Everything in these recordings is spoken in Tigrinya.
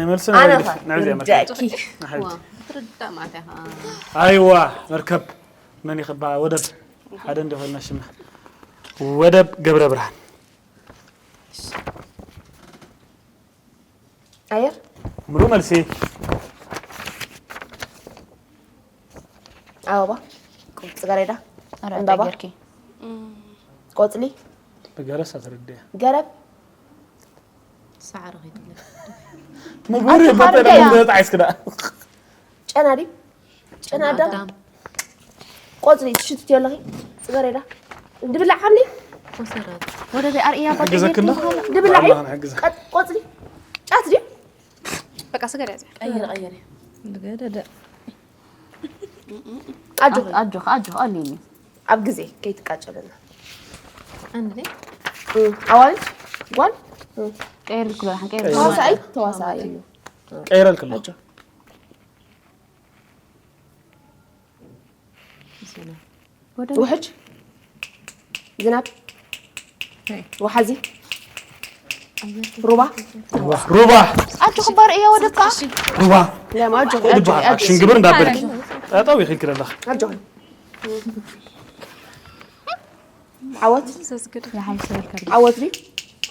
መልሲ ኣነ ነግርሽ ኸ ንዕዚ መርከብ ርዳእኪ። ንሓንቲ ክትርዳእ ማለት ኢኻ። ኣይዋ መርከብ መን ይኽባ ወደብ ሓደ እንዲኾንና ሽማ ወደብ ገብረ ብርሃን ኣየር ምሉእ መልሲ ኣበባ ጽገሬዳ ኣረ ዕምባባ ጌርኪ ቆጽሊ ብገለስ ኣትርድያ ገረብ ሳዕሪ ከይትብል። ምጉሪ ኣቲ በጠደ ሓርገያ። ምዘጣ ኣይስክዳ ጨና ድዩ ጨና ኣዳም ኣዳም ቆጽሊ ትሽትትዮ ኣለኺ ጽገሬዳ ድብላዕ ሓምሊ ኮሰረት ወደ በይ ኣርእያ ሕግዘክንዶ ድብላዕ እዩ ሕግዘ ቀጥ- ቆጽሊ ጫት ድዩ በቃ ስገር ያዘ። ቀይር ቀይር። ኣጆኺ ኣጆኻ ኣጆኻ ኣሊኒ ኣብ ግዜ ከይትቃጨለና አንዴ እም፣ ኣዋልድ ጓል ቀይር ልኩ በላሓን ቀይር ተዋሳኣይ ተዋሳኣይ እዩ ቀይረልክለኹ ውሕጅ ዝናብ ወሓዚ ሩባ ሩባ ኣጆ ክባር እያ ወደካ ሩባ ለማ ኣጆ ድበሃል ኣክሽን ግብር እንዳበልኪ ጠጠው ይኽልክል ኣለኻ ኣጆ ዓወት ዘዝግድ ዓወት ድዩ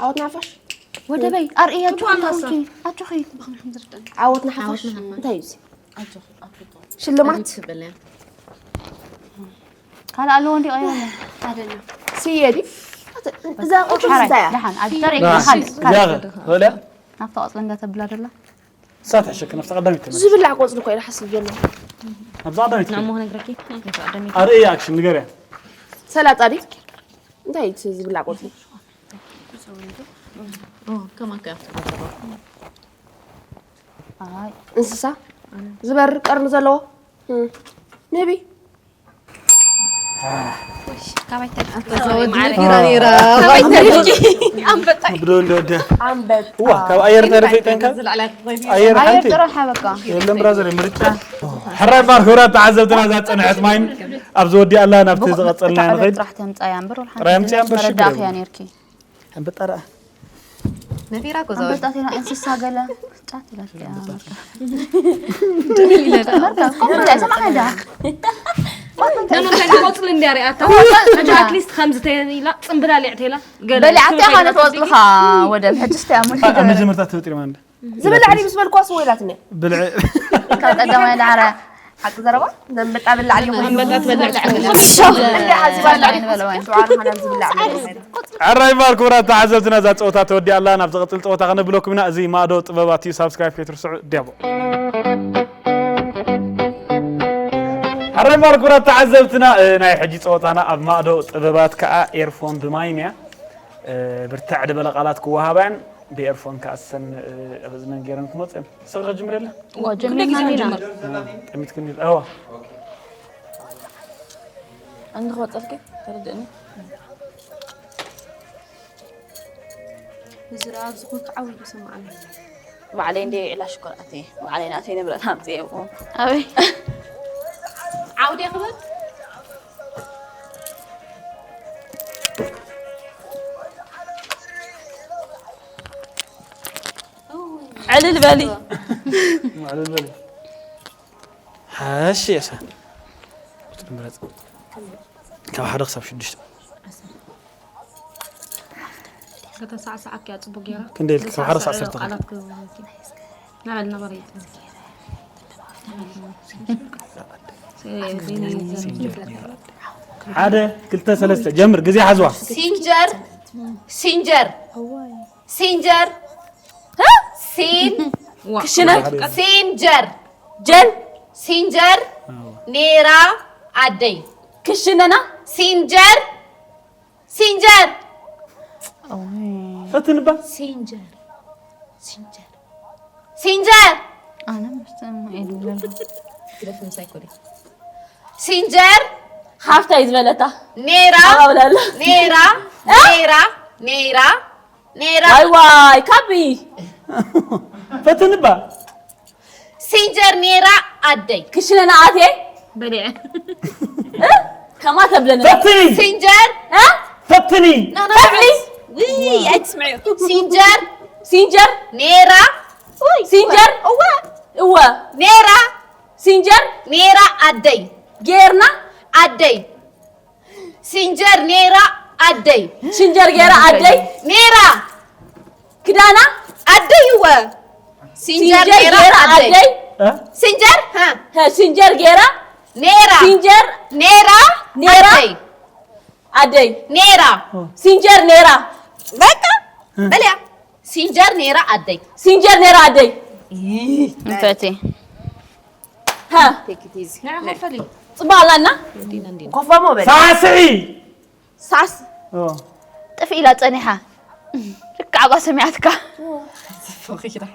ዓወት ናፋሽ ወደ በይ ኣርእያ ኣጆ ክባርኪ ኣጆኺ ዓወት ናሓፋሽ እንታይ እዩ እዚ ሽልማት ትበለያ ካልእ ኣለዎ እንዲ ቀይረ ስየ ድዩ እዛ ቆልዑ ሓራይ እንታይ እያ ደሓን ኣብ ተረይ እዚኣ ካልእ ኸ ሆለ ናብታ ቆፅሊ እንዳተብላ ደላ እሳት ሕሸክ ናብቲ ቀዳሚት ትመ ዝብላዕ ቆፅሊ እኮ ኢለ ሓስብ ዘሎ ኣብዛ ቀዳሚት ናሞ ነግረኪ ቀደሚ ኣርእያ ኣክሽን ንገርያ ሰላጣ ድዩ እንታይ እዩ እቲ ዝብላዕ ቆፅሊ ከማን ከ ኣይ እንስሳ ዝበርር ቀርኒ ዘለዎ እም፣ ንህቢ ካባይ ብዶ እንደ ወደ ኣንበት ዋ ካብ ኣየር ተረፈ ይጠንካ ኣየር ኣየር ሓንቲ ጥራሕ በቃ የለን ብራዘር ምርጫ ሕራይ ባር ክብራት ተዓዘብትና እዛ ፀንሐት ማይን ኣብ ዝወዲኣላ ናብቲ ዝቐፀልና ንኸይድ ጥራሕ ተምፃያ እምበር ወላ ሓንቲ ጥራይ ኣምፅያ እምበር ሽግር መረዳእኽያ የብሉን። ነርኪ ኣንበጣ ረኣ ነፊራ እኮ ዘወድ ኣንበጣ ቴና እንስሳ ገለ ጫት ኢላትያ ሰማዕዳ ቆፅሊ እንዲያ ሪኣታ ኣትሊስት ከምዚ ተይላ ፅምብላሊዕ ተይላ ገለ በሊዓትያ ካነት ወፅልኻ ወደ ሕጅስ ተያሙን ኣነ ዘመርታት ተፈጢሩ ማለት ዝብላዕ ድዩ ምስ በልኳስ ወይላትኒ ብልዕ ካብ ቀዳማይ ዳዕረ ሓቂ ዘረባ ነንበጣ ብላዕ ድዩ ኣንበጣ ትበልዕ ዳዕረ እንዲያ ሓዚ ባላዕ ድዩ ዝብላዕ ሕራይ ባር ክቡራት ተዓዘብትና እዛ ፀወታ ተወዲኣ ኣላ ናብ ዝቐፅል ፀወታ ከነብለኩም ኢና እዚ ማእዶ ጥበባት እዩ ሳብስክራይብ ከይትርስዑ ዲያቦ ሕራይ ባር ክቡራት ተዓዘብትና እ፣ ናይ ሕጂ ፀወታና ኣብ ማእዶ ጥበባት ከዓ ኤርፎን ብማይን እያ እ፣ ብርትዕ ዝበለ ቃላት ክወሃባ እየን ብኤርፎን ከዓ ሰን እ፣ ኣብ እዝነን ገይረን ክመፁ እየን ሰው ከጅምር የለ ጀሚርና ኢና ጠሚትክኒ እዋ እንዲ ክወፀልኪ ተረድእኒ ንዝረኣ ኣብዚ ኮንካ ዓው ኢሉ ይሰማዓኒ ባዕለይ እንደ ዕላ ሽኮር ኣትየ ባዕለይ ናተይ ንብረት ኣምፅየ እኮ ኣበይ ዓውዲ ክብል ዕልል በሊ ማዕለል በሊ ሓሺ እሳ ቁፅሪ ምረፅ ካብ ሓደ ክሳብ ሽዱሽተ ከተሳዕስዓኪ እያ ፅቡቅ ገይራ ክንደይ ኢልኪ? ካብ ሓደ ክሳብ ዓሰርተ ቃላት ክህበኪ ናበል ነበረ ሓደ ክልተ ሰለስተ ጀምር ግዜ ሓዝዋ ሲንጀር ሲንጀር ሲንጀር ሲን ክሽነ ሲንጀር ጀን ሲንጀር ኔራ ኣደይ ክሽነና ሲንጀር ሲንጀር ፈትንባ ሲንጀር ሲንጀር ሲንጀር ኣነ ምስቲ የድብለሉ ሲንጀር ሓፍታይ ዝበለታ ኔራ ኣባብላላ ኔራ ኔራ ኔራ ኔራ ዋይ ዋይ ካቢ ፈትንባ ሲንጀር ኔራ ኣደይ ክሽነና ኣትየ በሊዐ ከማ ተብለና ፈትኒ ሲንጀር ፈትኒ ፈትኒ ውይ ኣይትስምዕዮ ሲንጀር ሲንጀር ኔራ ወይ፣ ሲንጀር? እወ። እወ። ኔራ። ሲንጀር? ኔራ ኣደይ። ጌርና? ኣደይ። ሲንጀር ኔራ ኣደይ። ሽንጀር ጌራ ኣደይ። ኔራ። ክዳና? ኣደይ እወ። ሲንጀር ሲንጀር ኔራ ጌራ ኣደይ። ኣደይ። እ? ሲንጀር? ሃ። ሀ፣ ሽንጀር ጌራ? ኔራ። ሲንጀር? ኔራ? ኔራ? ኣደይ። ኣደይ። ኔራ። ሲንጀር ኔራ። በቃ። እ። በልያ። ሲንጀር ኔራ ኣደይ። ሲንጀር ኔራ ኣደይ። እንፈቲ። ሃ። Take it easy። ንዓ ከፈሊ። ጽባላና። ኮፋሞ በል። ሳስዒ። ሳስ። ኦ። ጥፍ ኢላ ጸኒሓ። ልክዕ ኣጓ ሰሚዓትካ። ጽፎኺ ኪዳ።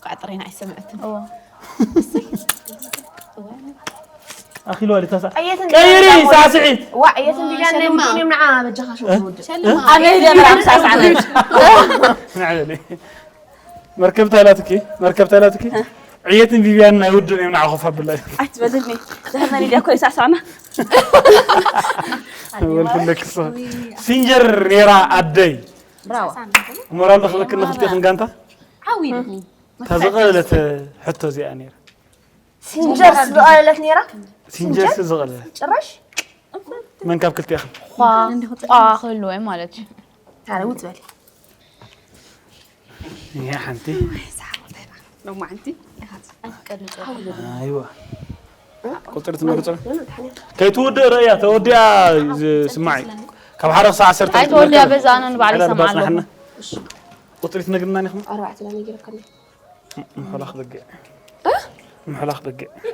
ቋጥሬና ኣይሰምዐትን። ኦ። ኣኺሉ ዋሊ ተሳ-፣ ቀየትን ቀይሪ ቢላን ሳስዒት። ዋ፣ ቀየትን ቢላን ናይ ሸልማ። ውድን እዮም ንዓ በጃኻ ሸው እ? ውድን። ሸልማ። ኣነ ደብራ ምሳስ ዓመት። ንዓ በሊ። መርከብ ታይላትኪ፣ መርከብ ታይላትኪ። ዕየትን ቪቪያን ናይ ውድን እዮም ንዓ ኮፍ ኣብላ። ኣይትበልኒ። ድሕር ናይ ሊድያ እኮ ይሳዕሳዕና። ወልፍለክ እሱ። ሲንጀር ኔራ ኣደይ። ብራዋ። ሞራል ንኽበክል ንኽልቴኽን ጋንታ? ዓዊ። እታ ዝቐለለት ሕቶ እዚኣ ነይራ። ሲንጀር ዝቐለለት ነይራ? ሲንጀር ዝቐለለት። ጭራሽ? መን ካብ ክልቴኽን? ኳ፣ ኳ ክህልወ ማለት እዩ። ታዲያ ውፅ በል። እያ ሓንቲ። ሎማዓንቲ። ኣይዋ። ቁፅሪ ትመርፅ። ከይትውድእ ርእያ፣ ተወዲኣ ዝስማዕ እዩ። ካብ ሓደ ክሳዕ ዓሰርተ ኣይትወድያ፣ ክትምልከት። በዛ ኣነ ንባዕለይ ሓዳር ይሰምዓ ኣለኹ። ባፅናሕና። ቁፅሪ ትነግርና ዲኹም? ኣርባዕተ ዳኒ ገይረካኒ። ምሕላኽ በጊዕ። እ? ምሕላኽ በጊዕ። እ፣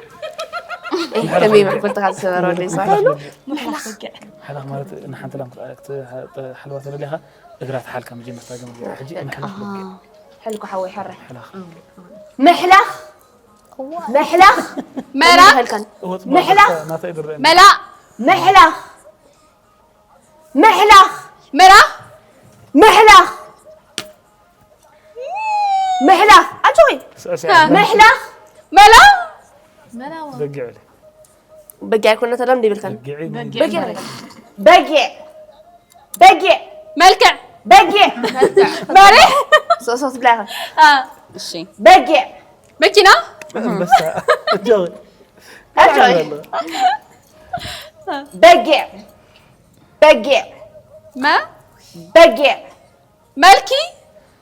ምሕላኽ ከመይ በጊዕ። ማዕበልትኻ ዝሰበረ ወደይ ሰው? ምሕላኽ በጊዕ። ምሕላኽ ማለት ንሓንቲ ላም ክት-፣ ክት-፣ ሓልዋ ተደሊኻ እግራ ትሓልካ መጀመርታ ገምግዕ። ሕጂ ምሕላኽ በጊዕ። ሕልኩ ሓወይ ሕረ። ምሕላኽ። ምሕላኽ። ምሕላኽ። መራ። ምሕላኽ። እወ፣ ጽቡቕ፣ መላ። ናተይ ድረአኒ። መላ። ምሕላኽ። ምሕላኽ። መራ። ምሕላኽ። ምሕላኽ። ኣጆኺ። ስዕስዕ። ምሕላኽ። መላ። በጊዕ በሊ። በጊዕ ኣይኮነ ተላም እንዲብልካን። በጊዕ በጊዕ። በጊዕ። በጊዕ። በጊዕ። መልክዕ። በጊዕ። መሪሕ። ሶ-፣ ሶስት ብላ ኢኻ። አ። እሺ። በጊዕ። መኪና። ኣንበሳ። ኣጆኺ። ኣጆኺ። በጊዕ። በጊዕ። መ? በጊዕ። መልኪ?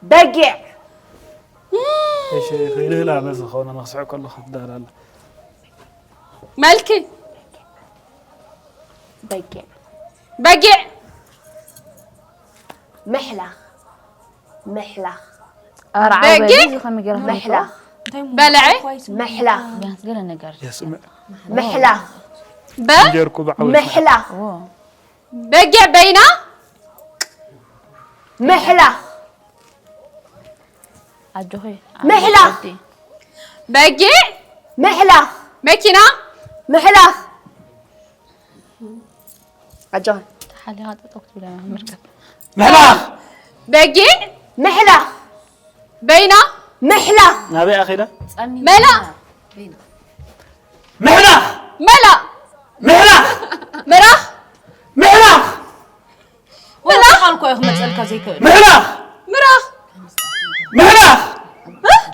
በጊዕ። እሺ፣ ክልህላ መስ ዝኾነ መኽስዕ ከሎ ክትደህላለ። መልኪ? በጊዕ። በጊዕ። ምሕላኽ። ምሕላኽ። ኧረ በጊዕ? ዓበዲ እዚ ከመይ ገይራ ምሕላኽ። ከምትወ-፣ በልዐ? ምሕላኽ። ቢያንስ ገለ ነገር። የስምዕ። ምሕላኽ። በ? ጀርኩ ብዓወት ምሕላኽ። ኦ። በጊዕ በይና? ምሕላኽ። ኣጆኺ። ምሕላኽ። በጊዕ? ምሕላኽ። መኪና? ምሕላኽ። ኣጆኺ። ተሓሊኻ ጠጠው ክትብላ መርከብ። ምሕላኽ። በጊዕ? ምሕላኽ። በይና? ምሕላኽ። ናበይ ኣኺላ? መላ? ምሕላኽ። መላ? ምሕላኽ። ምራኽ? ምሕላኽ። ወላ ቃል እኮ እዩ ክመፀልካ ዘይክእል። ምሕላኽ። ምራኽ? ምሕላኽ።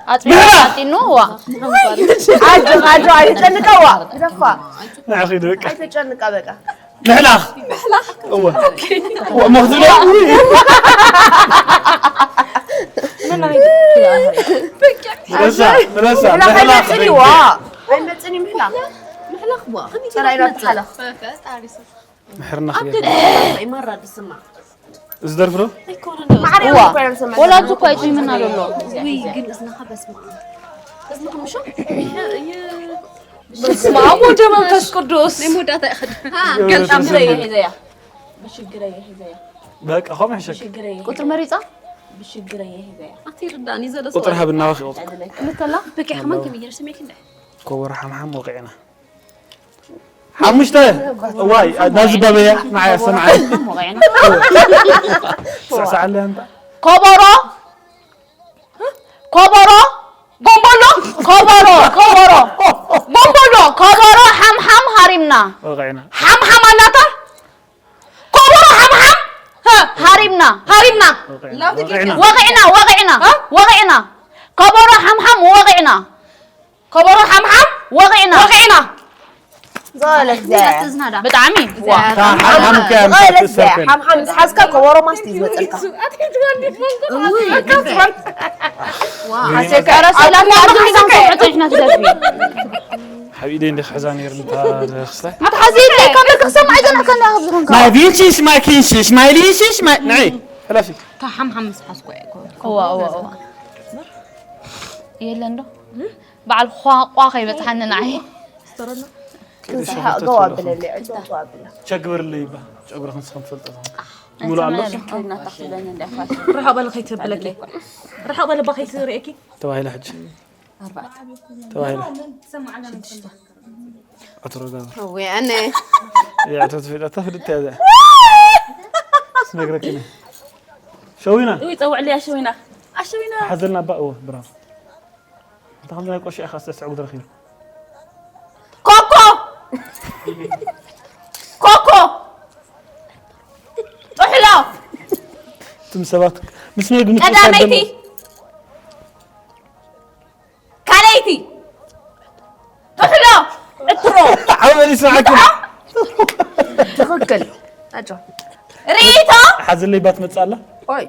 ኣጽቢቑ ምሕላኽ። ኣጢኑ፣ ዋ። ኣጆ፣ ኣጆ፣ ኣይተጨንቀዋ። ግደፋ። ንዓኺ ዶ በቃ። ኣይተጨንቃ በቃ። ምሕላኽ። እወ። እወ፣ መኽዝሎ። ምረሳ፣ ምረሳ፣ ምሕላኽ ምሕላኽ ኣይመጽእን እዩ፣ በቃ። ዋ። ኣይመጽእን እዩ ምሕላኽ። ምሕላኽ ዋ፣ ከመይ ጸላኢ ጌርካ ኢላ ትመጽእ? ትሓለኽ። ምሕርና ኣብ ክብል። ደገ ይመራ ድስማ። እዚ ደርፊ ዶ? ኣይኮነን ዶ? ማዕረ እዋ። እኮ እዮም ዝሰማዕ ወላጅ ዘለዉ። እኮ ኣይጥይምና ዘሎ። ውይ፣ ግን እዝንኻ በስመ ኣብ። እዝንኻ ምሾ? ይ-፣ ይ-፣ በስመ ኣብ ወወልድ ወመንፈስ ቅዱስ። ናይ መወዳእታ ይኸድ። ሃ፣ ገልጣም ብሽግረይ እየ ሒዘያ። ብሽግረይ እየ ሒዘያ። በቃ፣ ኸም ሕሸክ። ብሽግረይ እየ ቁጥሪ ሒዘያ። መሪጻ? ብሽግረይ እየ ሒዘያ። ኣቲ ርዳእኒ ዘለ ቁጥሪ ሰብ። ሃብና ወኺ ቁጥሪ። ክልተ ኣላ? በቃ፣ ከማን ከመይ ጌረ ስሜት እንደ? ኮቦሮ ሓምሓም ወቂዕና። ሓሙሽተ። እዋይ፣ ናዚ ባበያ፣ ንዓይ ኣሰምዓኒ። ሓምሓም ወቂዕና። ስዕስዓለይ ኣንታ። ኮቦሮ። ኮቦሮ፣ ጎምቦሎ፣ ኮቦሮ፣ ኮቦሮ፣ ጎምቦሎ፣ ኮቦሮ፣ ሓምሓም፣ ሃሪምና። ወቂዕና። ሓምሓም ኣላታ? ኮቦሮ፣ ሓምሓም፣ ሃ፣ ሃሪምና፣ ሃሪምና። ወቂዕና። ወቂዕና፣ ወቂዕና፣ እ? ወቂዕና። ከበሮ ሓምሓም ወቒዕና። ከበሮ ሓምሓም ወቒዕና። ወቒዕና። ዘለት ዘያ ዝናዳ ብጣዕሚ ሓምሓም ከ ዘለት ዘያ ሓምሓም ዝሓዝካ ከበሮ ማስቲ ዝመፀልካ ኣሰከረ ሰላት ኣዱኒታን ሰውሕቶ ኢሕና ትደርፊ ሓቢደ እንዲ ክሕዛ ነይሩ እንታ ክስታይ ኣትሓዚ ኢለይ ካብ ደቂ ክሰማዕ ይዘንዕከና ካብ ዝኾንካ ማይ ቪንሽሽ ማይ ኪንሽሽ ማይ ሊንሽሽ ማይ ንዒ ሕለፊ ካብ ሓምሓም ምስ ሓዝኮ እኮ እዋ እዋ እዋ የለን ዶ በዓል ኳቋ ከይበፅሓኒ ንዓይ ክንስሓቕ ገው ኣብለለይ ዕፅዋ ኣብላ ቸግበርለይ ይባ ጨጉሪ ክንስኸም ትፈልጠ ሙሉ ኣሎ ርሕቕ በል ከይትብለኪ ርሕቕ በል እባ ከይትርእየኪ ተባሂለ ሕጂ ተባሂለ ዕትሮ ጋብር ወይ ኣነ ዕትሮ ትፍለጠ ፍልጥ ያዘ ስነግረኪ ነ ሸዊና እይ ፀውዕለይ ኣሸዊና ኣሸዊና ሓዘልና ባ እወ ብራቮ እንተ ከምዚ ናይ ቆሻ ኢኻ ስተስዕጉ ትረኺቡ ኮኮ ኮኮ ጥሕሎ እትም ሰባት ምስ መግቢ ቀዳመይቲ ካልኣይቲ ጥሕሎ ዕትሮ ዓመል ይስማዓኩም ትኽክል ኣጆ ርእይቶ ሓዘለይ ባት መጻላ ኦይ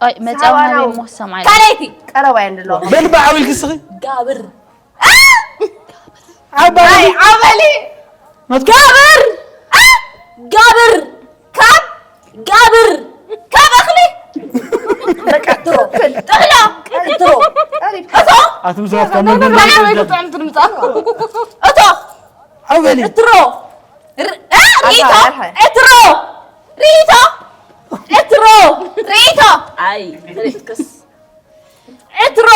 ኦይ መጻወና ቤት ሞሰም ኣለ ካልኣይቲ ቀረባ እየ እንደለዋ በልባ ዓብልኪ ስኺ ጋብር ዓባ ኣይ ዓበሊ ጋብር ጋብር ካብ ጋብር ካብ እኽሊ በቃ ጥሕሎ ጥሮ ቀሪብካ ኣቱም ሰባት ካብ መግቢ ብጣዕሚ ጥዕምቲ ንምጻእ እቶ ዓበሊ እትሮ ር- እ፣ ርኢቶ እትሮ ርኢቶ እትሮ ርኢቶ ኣይ ርኢትክስ እትሮ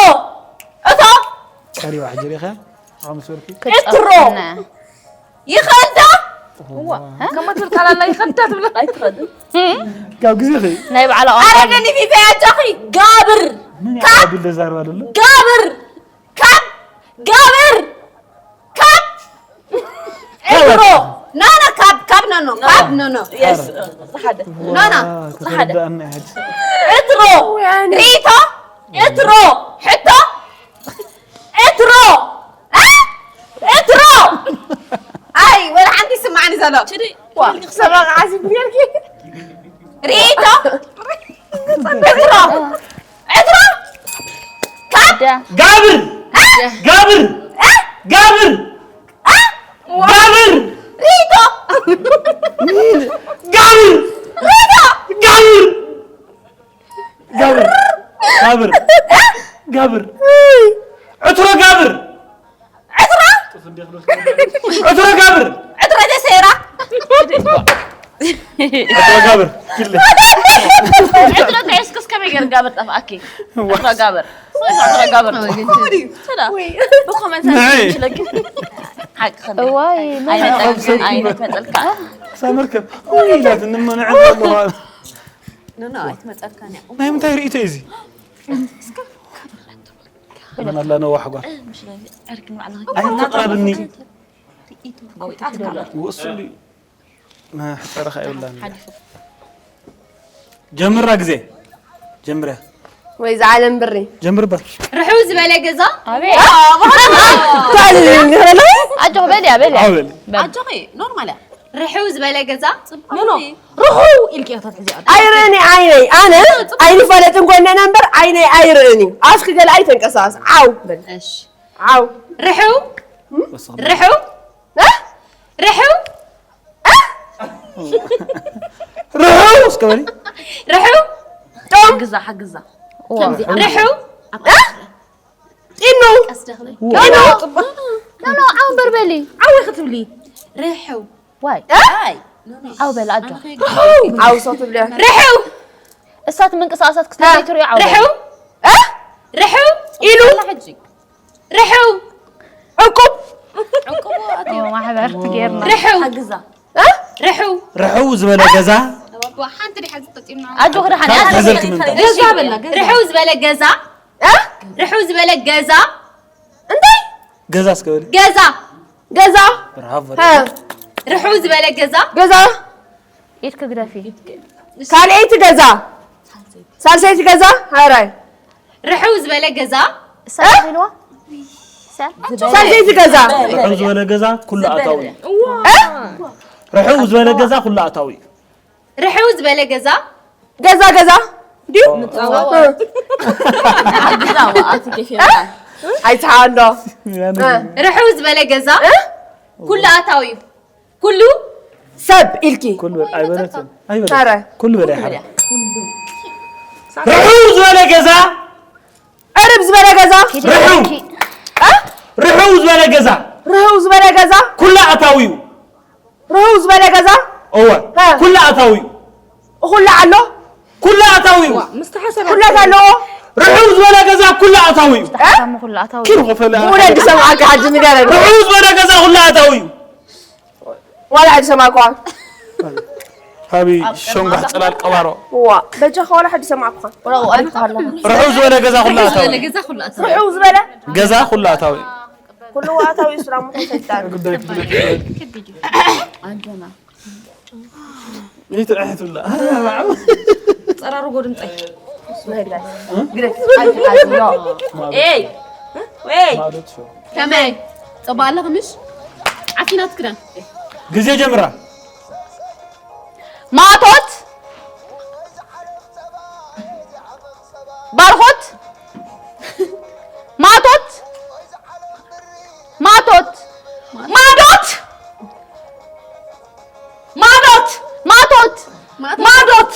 እቶ ቀሪባ ሕጂ ሪኻ ዓምስ ወርኪ እትሮ ይኸዳ ከመ ትብል ካላላ ይኸዳ ትብል ኣይትኸድን ካብ ግዜ ኸ ናይ በዓል ኣረ ነኒ ፊፈ ያጨኺ ጋብር ምን ያብል ለዛርባ ደሎ ጋብር ካብ ጋብር ካብ እትሮ ናና ካብ ካብ ኖኖ ካብ ኖኖ የስ ሓደ ናና ተረዳእና ያጅ እትሮ ርኢቶ እትሮ ሕቶ እትሮ እ? እትሮ ኣይ ወላ ሓንቲ ይስማዕኒ ዘሎ ችዲ ሰበቕ ዓዚብ ጌርኪ ርኢቶ እትሮ እትሮ ካብ ጋብር ጋብር ጋብር ጋብር ርኢቶ ጋብር ጋብር ጋብር ጋብር ጋብር ዕትሮ ጋብር ዕትሮ ዕትሮ ጋብር ዕትሮ ተሰይራ ዕትሮ ጋብር ግለ ዕትሮ ተሒዝክስ ከመይ ገይር ጋብር ጠፍኣኪ ዕትሮ ጋብር ዕትሮ ጋብር ሰዳ ብኮመንት ናይ ሽለኪ ሓቂ ከመይ እዋይ ኣይነት መፀልካ ሳመርከብ ኢላት እንመንዐ ኣለዋ ኖኖ ኣይትመፀልካን እያ ናይ ምንታይ ርእቶ እዩ እዚ መን ኣላ ነዋሕ ጓል ኣይትቕረብኒ ወእሱ መሕፀረኻ የብላን ጀምራ ግዜ ጀምርያ ወይ ዝዓለም ብሪ ጀምር በር ርሕው ዝበለ ገዛ ታልልኝ ኣጆ በልያ በልያ ኣበል ኣጆኺ ኖርማል እያ ርሕው ዝበለ ገዛ ኖኖ ርሑው ኢልኪ ኢኻ ትሕዚ ኣይርእን ዓይነይ ኣነ ኣይንፈለጥን ጎነና እምበር ዓይነይ ኣይርእን እዩ ኣፍኪ ገለ ኣይተንቀሳቀስ ዓው በል እሺ ዓው ርሕው ርሕው እ? ርሕው ርሑው እስከ በሊ ርሕው ሓግዛ ሓግዛ ርሕው ኢኑ ቀስ ደኽሊ ኖኖ ዓው እምበር በሊ ዓወይ ክትብሊ ርሕው ዋይ ዓው በል ኣጆ ዓው ሰው ትብልያ ርሕው እሳት ምንቅስቃሳት ክስተይ ትሪኦ ዓው በል ርሕው ርሕው ኢሉ ሕጂ ርሕው ዕቁብ ኦ፣ ማሕበር ትጌርና ርሕው ግዛ ርሕው ርሕው ዝበለ ገዛ ሓንቲ ድሓ ዝጠጢምና ኣጆ ክዳ ሓኒ ካብ ገዘልክ ምምጣ ገዛ በላ ገዛ ርሕው ዝበለ ገዛ ርሕው ዝበለ ገዛ እንታይ ገዛ እስከ በሊ ገዛ ገዛ ብራቮ እ፣ ርሕው ዝበለ ገዛ ገዛ ኢድክ ግደፊ ካልኣይቲ ገዛ ሳልሰይቲ ገዛ ሃራይ ርሕው ዝበለ ገዛ ሰብ ኢልዋ ሰብ ሰብ ዘይትገዛ ርሕው ዝበለ ገዛ ኩሉ ኣታዊ እዩ። እ? ርሕው ዝበለ ገዛ ኩሉ ኣታዊ እዩ። ርሕው ዝበለ ገዛ ገዛ ገዛ ድዩ ግዛዋ ኣቲ ገፊርካ ኣይትሓ እንዶ ርሕው ዝበለ ገዛ ኩሉ ኣታዊ እዩ። ኩሉ ሰብ ኢልኪ ኩሉ በል ኣይበለትን ታረ ኣይበለትን። ኩሉ በል ኣይሓረ ርሕው ዝበለ ገዛ ዕርብ ዝበለ ገዛ ርሕው ርሕው ዝበለ ገዛ ርህው ዝበለ ገዛ ኩሉ ኣታዊ እዩ። ርህው ዝበለ ገዛ እወ እ። ኩሉ ኣታዊ እዩ። እኹላ ኣሎ ኩሉ ኣታዊ እዩ። ምስ ተሓሰረ ኩላት ኣለዎ ርሕው ዝበለ ገዛ ኩሉ ኣታዊ እዩ። ሓሳሙ ኩሉ ኣታዊ ኪም ከፈለ ብኡነ ኣዲስ ኣበባ ዓዲ ሓጂ ሚድያ ነግሮ ርሕው ዝበለ ገዛ ኩሉ ኣታዊ እዩ። ዋላ ሓዲ ሰማዕኳ ሃቢ ሸንጓሕ ጽላል ቀባሮ ዋ በጃኻ ዋላ ሓዲ ሰማዕኳ ርሕው ዝበለ ገዛ ኩሉ ኣታዊ እዩ። ገዛ ኩሉ ኣታዊ ርሕው ዝበለ ገዛ ኩሉ ኣታዊ እዩ። ኩሉ ኣታዊ እዩ ስራሙ ከይሰይጣን ኣንተና ይትዕሕትላ ጸራርጎ ድምፀይ ግደት ኣይትሓዝዮ ኤይ ወይ ማለት ሸው ከመይ? ጸባ ኣለኽ ምሽ? ዓፊናት ክዳን ግዜ ጀምራ ማቶት ባርኾት ማቶት ማቶት ማዶት ማዶት ማቶት ማዶት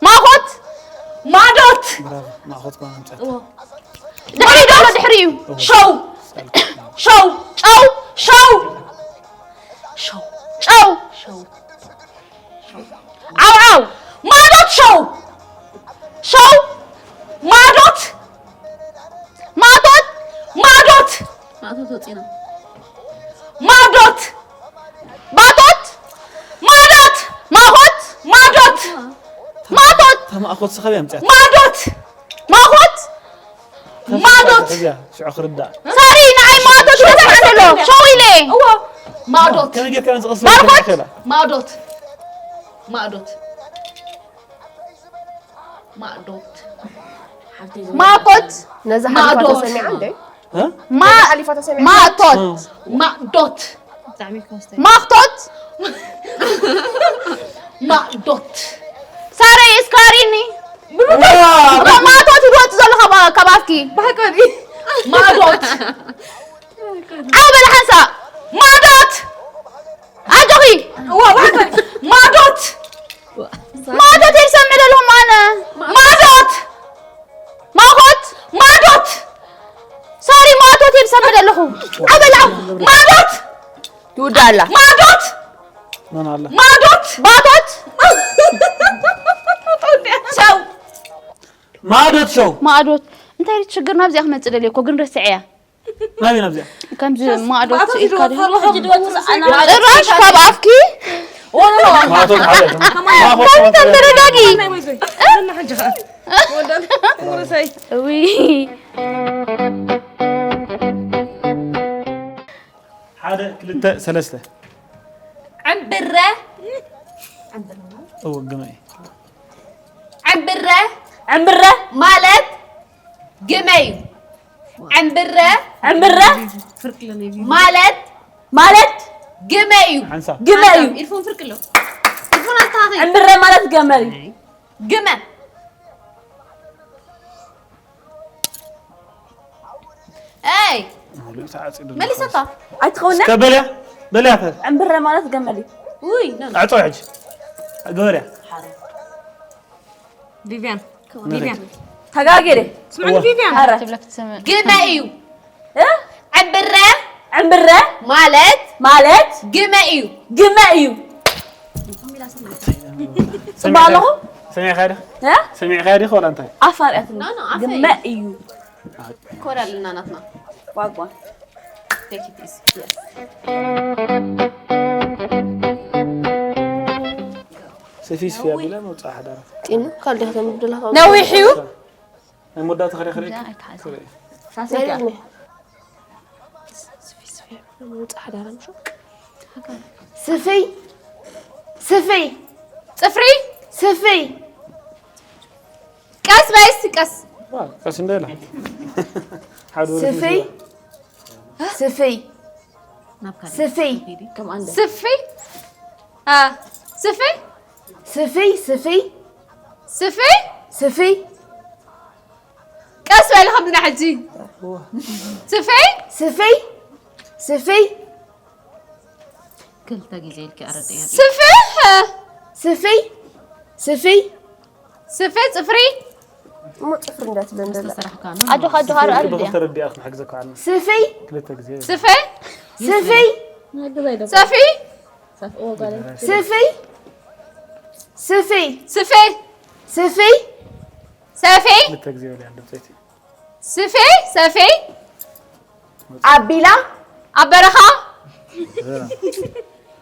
ማኾት ማዶት ማኾት ኮና ምጻት ድሕሪ ዶ ድሕሪ እዩ ሸው ሸው ጨው ሸው ሸው ጨው ዓው ዓው ማዶት ሸው ሸው ማዶት ማቶት ማዶት ማእቶት ወፂና ማዶት ባቶት ማዶት ማኾት ማዶት ማቶት ተማእኮት ስኸብ ያምጻት ማዶት ማኾት ማዶት እዚያ ሽዑ ክርዳእ ሳሪ ንዓይ ማቶት ይሰምዕ ዘሎ ሸው ኢለ እዎ ማእዶት ከመይ ጌርካ ንዝቐስ ማእኮት ከላ ማእዶት ማእዶት ማእዶት ማኮት ነዛ ሓሊፋ ማእዶት። ተሰሚዓ እንደ እ? ማ- ሓሊፋ ተሰሚዓ ማቶት ማእዶት ማክቶት ማእዶት ሳረ የስካሪኒ ማቶት ይወጥ ዘሎ ካብ ካብ ኣፍኪ ማእዶት ዓው በል ሓንሳ ማዶት ኣጆኺ ማዶት ማዶት ይሰምዕ ዘለኹም ኣነ ማዶት ማኾት ማዶት ሳሪ ማዶት ይሰምዕ ዘለኹ ዓው በል ዓው ማዶት ትውዳላ ማዶት መን ኣለ ማዶት ባቶት ሰው ማዶት ሸው ማዶት እንታይ ሽግር ናብዚኣ ክመፅእ ደልየ እኮ ግን ረስዐያ ናበይ ናብዚኣ ከምዚ ማዕዶት ኢልካ ድዩ? ጭራሽ ካብ ኣፍኪ ማዕዶት ሓደ ማዕዶት ተረጋጊ። ሓጂ ከዓ ወዳት ርሳይ እዊ ሓደ ክልተ ሰለስተ ዕምብረ እወ ግመይ ዕምብረ ዕምብረ ማለት ግመ እዩ። ዕምብረ ዕምብረ ማለት ማለት ግመ እዩ። ሓንሳብ ግመ እዩ። ኢርፎን ፍርቅሎ ኢርፎን ኣስተኻኺል። ዕምብረ ማለት ገመል እዩ። ግመ ኣይ ሙሉእ ተዓፂዱ መሊሰታ ኣይትኸውን እስከ በልያ በልያ ፈ ዕምብረ ማለት ገመል እዩ። ውይ ነ ዕፆ ሕጂ ግበርያ ቪቪያን ቪቪያን ተጋጌደ ስምዕኒ ቪቪያን ኧረ ትብለክ ትሰምዕ ግመ እዩ። እ? ዕምብረ ዕምብረ ማለት ማለት ግመ እዩ። ግመ እዩ። ጽባ ኣለኹ ሰሚዕካ ዲ እ? ሰሚዕካ ዲ ወላ እንታይ ኣፋር እያ ትብል። ኖ፣ ኖ፣ ኣፈይ። ግመ እዩ። ኮራ ኣለና ናትና ጓጓ Take it easy. Yes. ሰፊ ስፊያ ብለ መውፃእ ሓዳራ ጢኑ ካልዲኻ ተምድላ ነዊሕ እዩ። ናይ መወዳእታ ክሪኽሪ ሳሰያ ስፍይ ስፍይ ጽፍሪ ስፍይ ቀስ በይ እስቲ ቀስ ቀስ እንዳይላ ሓደ ወረ ስፍይ። ስፍይ። ስፍይ። ስፍይ። አ፣ ስፍይ። ስፍይ፣ ስፍይ። ስፍይ። ስፍይ። ቀስ በሊ ከምዝና ሕጂ። ስፍይ። ስፍይ። ስፍይ። ክልተ ግዜ ኢልኪ ኣረድእያ። ስፍይ። ስፍይ። ስፍይ። ስፍይ ጽፍሪ። እሞ ጽፍሪ እንዳትበል እንደላ። ዝተሰርሕካ ነው። ኣጆኻ፣ ኣጆኻ፣ ኣረ፣ ኣረ፣ ብኸ ተረዲኣ ክንሕግዘካ ዓልና። ስፍይ። ክልተ ግዜ። ስፍይ። ስፍይ። ሰፊ። ሰፍይ። ስፍይ። ስፍይ። ስፍይ። ስፍይ። ሰፊ። ክልተ ግዜ በል ያንደብ ሰይቲ። ስፌ፣ ሰፌ። ኣቢላ። ኣብ በረኻ።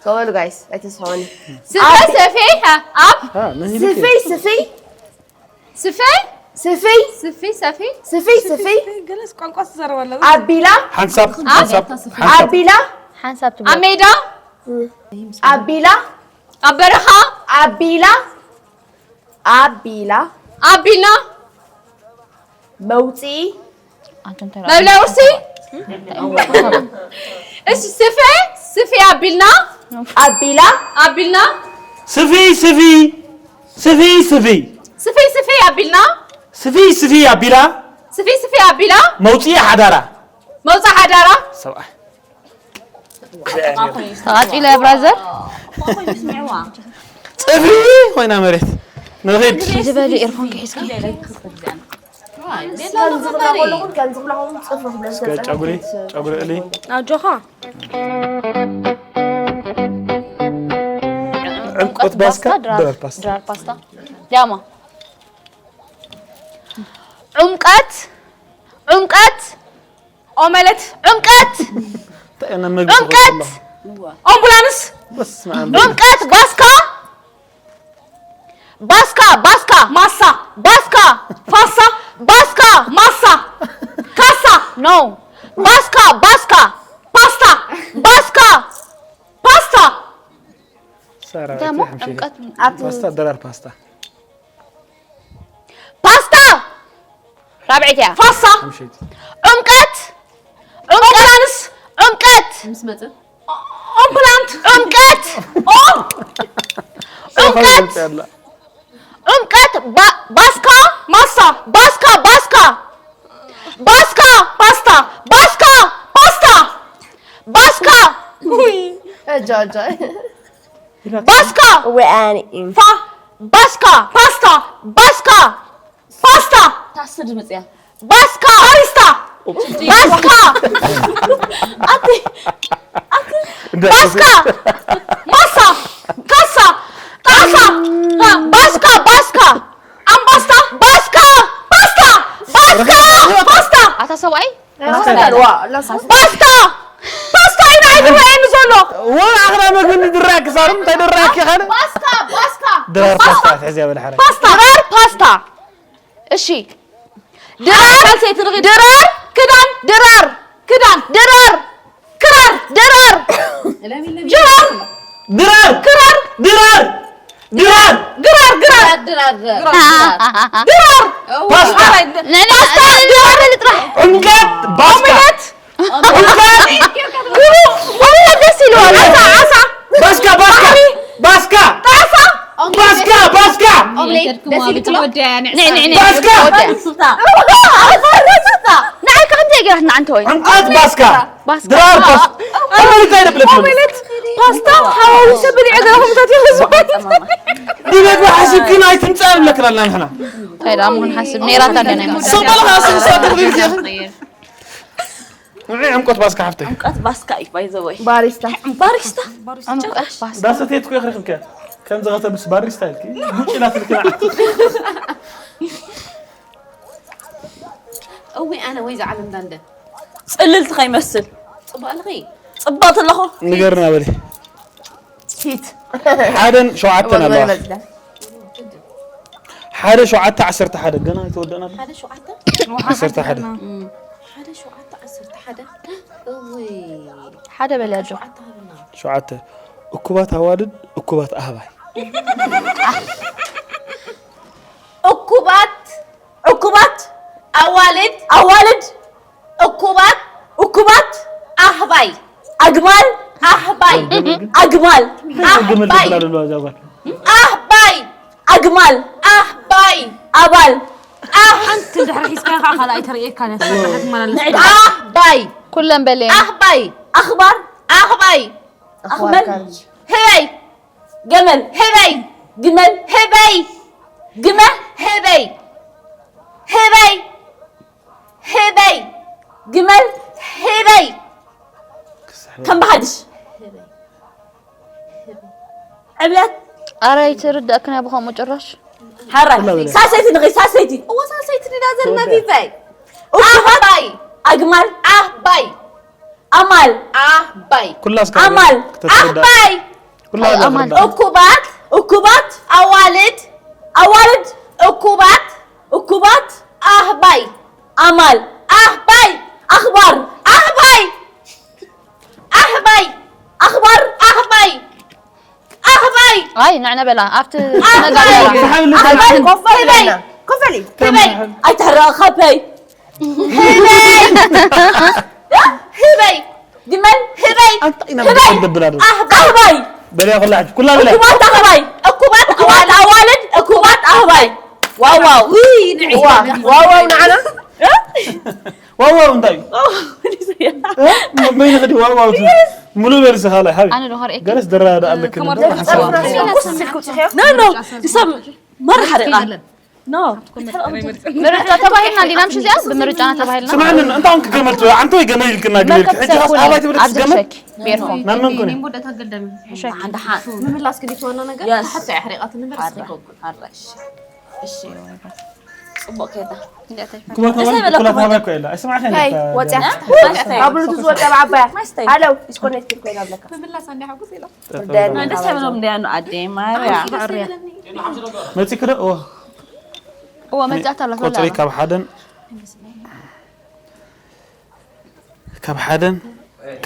ተበሉ ጋይስ፣ ኣይተስሕቁኒ። ስፈ፣ ሰፌ፣ ሀ፣ ኣብ። አ፣ ነህ ይልክ። ስፍይ፣ ስፍይ። ስፈ። ስፍይ። ስፊ፣ ሰፊ። ስፍይ፣ ስፍይ። ገለስ ቋንቋ ትዛረብ ኣላ። ኣቢላ። ሓንሳብ፣ ኣብ። ሓንሳብ፣ ሓንሳብ። ኣቢላ። ሓንሳብ ትብል። ኣብ ሜዳ። ኣቢላ። ኣብ በረኻ። ኣቢላ። ኣቢላ። ኣቢልና። መውፅኢ። ኣንቱም ተራ- መብልዒ ቁርሲ። እሺ፣ ስፈ፣ ስፌ ኣቢልና። ኣቢላ። ኣቢልና። ስፊ፣ ስፊ፣ ስፊ፣ ስፊ። ስፊ፣ ስፌ ኣቢልና። ስፊ፣ ስፊ ኣቢላ። ስፊ፣ ስፌ ኣቢላ። መውፅኢ ሓዳራ። መውፅኢ ሓዳራ። ሰብኣይ። ተቓጺለ ብራዘር። ጽፍሪ ኮይና መሬት። ንኺድ። ዝበሊ ኤርፎን ክሒዝኪ። ከምዚ ክብላ ከለኹን፣ ከምዚ ክብላ ከለኹን ጽፍሪ ክብላ እስከ ዝጸንሐት ጨጉሪ፣ ጨጉሪ እሊ። ኣጆኻ። ዕምቆት ባስካ፣ ድራር ፓስታ። ድራር ፓስታ። ድራር ፓስታ። ያማ። ዕምቀት፣ ዕምቀት። ኦመለት። ዕምቀት። እንታይ ዓይነት መግቢ ዕምቀት። ትፈትዉ? ኣምቡላንስ። በስመ ኣብ። ዕምቀት። ባስካ። ባስካ፣ ባስካ። ማሳ። ባስካ። ፋሳ። ባስካ። ማሳ። ካሳ። ኖ። ባስካ፣ ባስካ። ፓስታ። ባስካ። ፓስታ። ሳራ፣ ደሞ እቲ ሓምሸይቲ። ዕምቀት ምን- ፓስታ፣ ድራር ፓስታ። ፓስታ። ራብዐይቲ እያ። ፋሳ። ሓምሸይቲ። ዕምቀት። ዕምቀት። ኣምቡላንስ። ዕምቀት። ምስ መጸ። ኦምፕላንት። ዕምቀት። ኦ። ሳራ ዕምቀት። ከምዚ ኣላ። ዕምቀት። ባ-፣ ባስካ። ማሳ። ባስካ፣ ባስካ። ባስካ። ፓስታ። ባስካ። ፓስታ። ባስካ። ውይ። ኣጃ፣ ኣጃ። ባስካ። ወኣኒ። ፋ-፣ ባስካ። ፓስታ። ባስካ። ፓስታ። ታስር ድምጽ እያ። ባስካ። ባሪስታ። ባስካ። ኣቲ፣ ኣቲ። እንዳ ባስካ። ማሳ። ካሳ። ጣሳ። ባስካ። ባስካ። ኣምባስታ። ባስካ። ፓስታ። ባስካ። ፓስታ። ኣታ ሰብኣይ። ዋ፣ ላስ- ፓስታ። ፓስታ ኢና ኣይትረኣየኒ ዘሎ። ወላ ኣኽላ መግቢ ድራር ክሳርም እንታይ ድራር ይኻነ? ባስካ፣ ባስካ። ድራር ፓስታ ትሕዝያ በል ሓራይ። ፓስታ። ድራር ፓስታ። እሺ። ድራር ካልሲ ትርኺ። ድራር ክዳን። ድራር ክዳን። ድራር ክራር። ድራር። ድራር። ድራር። ክራር። ድራር። ድራር። ድራር። ድራር። ድራር። ድራር። ድራር። ፓስታ። ፓስታ። ድራር። ድራር። ዕምቀት። ባስካ። ኦምሌት። ዕምቀት። ግቡ። ኦምሌት ደስ ይለዋል። ዓሳ፣ ዓሳ። ባስካ፣ ባስካ። ባስካ። ጣሳ። ባስካ፣ ባስካ። ኦምሌት ደስ ይልክሎ። ንዕ፣ ንዕ፣ ንዕ። ባስካ። ባሪስታ። ባሪስታ። ንዓይ ከ ከምዚ ገይራትና ኣንተ ወይ? ዕምቀት ባስካ። ባስካ። ድራር ፓስታ። ኣመሪካ ይደብለክ። ኦምሌት ፓስታ ሓዋዊሰ ብሊዐ ገለ ከምታት ይመስል። ብመግቢ ሓሲብኪ ናይ ትምጻእ ኣለክና ንሕና። እንታይ ደኣ ምኹን ሓስብ ነይራታ እንደ ናይ ሞዳ። ሰው ባልኻ ስንሳ ትኽሪል ዲኻ? ንዒ ዕምቆት ባስካ ሓፍተይ። ዕምቀት ባስካ እዩ፣ by the way። ባሪስታ። ባሪስታ። ዕምቀት ባስካ። ዳሰተይት እኮ ይኽሪኽልከ። ከምዚ ከተብስ ባሪስታ ኢልኪ። ጉጭ ኢላትልኪ ንዓ። እዊ ኣነ ወይ ዝዓለም ዳንደ። ጽልልቲ ከይመስል። ጽቡቕ ኣለኺ? ጽብቕቲ ኣለኹ። ንገርና በሊ። ፊት። ሓደን ሸውዓተን ኣለዋ። ሓደ ሸውዓተ ዓሰርተ ሓደ ገና ኣይተወደእናን። ሓደ ሸውዓተ? ዓሰርተ ሓደ። እም። ሓደ ሸውዓተ ዓሰርተ ሓደ። እውይ። ሓደ በል ያጆ። ሸውዓተ ሃብና። ሸውዓተ። እኩባት ኣዋልድ፣ እኩባት ኣህባይ። እኩባት፣ ዕኩባት፣ ኣዋልድ፣ ኣዋልድ፣ እኩባት፣ እኩባት ኣህባይ። ኣግማል ኣህባይ። ኣግማል ግምል ኣህባይ። ትብላለሉ እዛ ጓል። ኣህባይ። ኣግማል። ኣህባይ። ኣባል። ኣህ ሓንቲ ድሕሪ ሒዝካ ኢኻ ካልኣይ ተርእየካ ነስካ ትመላለስ። ኣህባይ። ኩለን በልየን። ኣህባይ። ኣኽባር። ኣህባይ። ኣኽመል። ህበይ። ገመል። ህበይ። ግመል። ህበይ። ግመ። ህበይ። ህበይ። ህበይ። ግመል። ህበይ። ከም ብሓድሽ። ዕብለት። ኣረ ኣይትርዳእክን እያ ብኸምኡ ጭራሽ። ሓራይ። ኩላ በለ። ሳሰይቲ ንኺ ሳሰይቲ። እወ ሳሰይቲ ድና ዘለና ቢበይ። ኣህባይ። ኣግማል። ኣህባይ። ኣማል። ኣህባይ። ኩላ እስከ ኣማል። ክተተረዳ። ኣህባይ። ኩላ ኣይ፣ ኣማል። ክተረዳ። እኩባት። እኩባት። ኣዋልድ። ኣዋልድ። እኩባት። እኩባት። ኣህባይ። ኣማል። ኣህባይ። ኣኽባር። ኣህባይ። ኣህባይ። ኣኽባር። ኣህባይ። ኣህባይ። ኣይ ንዕነ በላ ኣብቲ ኣህባይ። ነጋገራ። ዝሓብል ኣህባይ። ኮፍ በል ህበይ። ለና። ኮፍ በል። ህበይ። ኣይትሕረቕ ኸፈይ። ህበይ። ህበይ። ግመል። ህበይ። ኣንተ ኢና ህበይ። ንደብል ኣለ። ኣህባይ። በልያ ኩላ ሕጂ። ኩላ በልያ። እኩባት ኣህባይ። እኩባት እኩባት ኣዋልድ። ኣዋልድ። እኩባት ኣህባይ። ዋው ዋው። ውይ ንዒ። ዋው ዋው ንዓና። ዋው ዋው እንታይ እዩ? እ? በይንኺ ድዩ ዋው ዋው ትብሊ? ሙሉእ በል እስኺ ካልኣይ ሓቢ። ኣነ ዶ ከርእየኪ? ገለስ ደራዳ ኣለክን ከመርዳእ እንዶ ሓሳብ። ጸርፍና ኩስ ስልኩ ጽሕዮ። ኖ ኖ። ሰብ መር ሓሪቓ። ኖ። ምርጫ ተባሂልና እንዲና ምሽ እዚኣ ብምርጫና ተባሂልና። ስምዕኒ እንታይ ክገመት ኣንተ ወይ ገመ ኢልክና ግመልክ መርከብ ሕጂ ኻስ ሰኩነ ኣባይ ትብል ኣብዚ ትስገመ? ሸኪ ቤርኩም። ናብ መን ኩነ? ሸኪ። ሓንዳ ሓ-፣ ምምላስ ግን ይትወና ነገር የስ። ተሓቶ ኣሕሪቓት ንበር ሓራ። እስኪ ኮኩ። ሓራ፣ እሺ። እሺ። ጽቡቕ ከይዳ። ኩባታ እሰይ ባይ በለኩም ኩላታ ባይ ማለት። ኮይላ። ኣይስማዕከን ታይ? ወጽያ። ወጽያ። ኣብ ብሉቱዝ ወጽያ ብዓባያ። ማስተይ። ሃሎ፣ ዲስኮኔክት ኮይና ብለካ። ምምላስ እንዲ ሓጉስ ኢላ። ወደን። ደስ ይብሎም እንዲ ኣኑ ኣዴ ማርያ። መጺ ክደ ኦ። እወ መጻት ኣላ ቆጽሪ ተላ። ካብ ሓደን ካብ ሓደን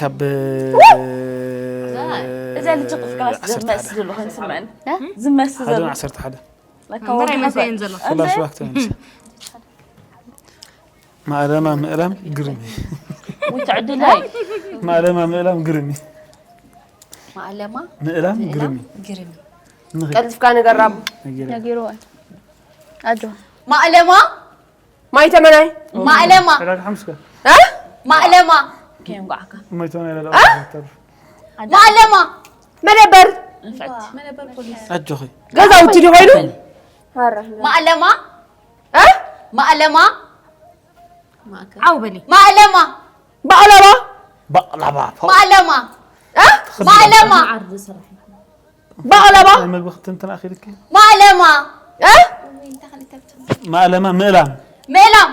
ካብ እዛ ልጅ ቅፍቅራስ ዓሰርተ ሓደ። ዝመስል ዝኾን ስምዕን። እ? ዝመስል ሓደን ዘሎ። ዓሰርተ ሓደ። ለካ እምበር ወዲ ኣይመስለይን ነበር። ዘሎ። ፍላሽ ባክ ተመልሰ። ማእለማ ምእላም ግርም እዩ። ውይ፣ ትዕድለይ። ማእለማ ምእላም ግርም እዩ። ማእለማ ምእላም ምእላም ግርም እዩ። ግርም እዩ። ንኺድ። ቀልጥፍካ ንገራም። ነጊረ። ነጊርዎ። ኣጆ። ማእለማ ማይ ተመናይ። ማእለማ። ዕዳጋ ሓሙስ ከ? እ? ማእለማ። ከየንጓዕካ። ማይ ተመናይ ዕዳጋ እ? ሓሙስ ተርፍ። ማእለማ። መደበር። ንፍዕቲ። መደበር ፖሊስ። ኣጆኺ። ገዛውቲ ድዩ ኮይኑ? ማእለማ። እ? ማእለማ። ማእከል። ዓው በሊ። ማእለማ። ባቕላባ። ባቕላባ። ማእለማ። እ? ማእለማ። ዓርዲ ስራሕ። ባቕላባ። ናይ መግቢ ክትንትን ኣኺልኪ። ማእለማ። እ? ማእለማ ምእላም። ምእላም።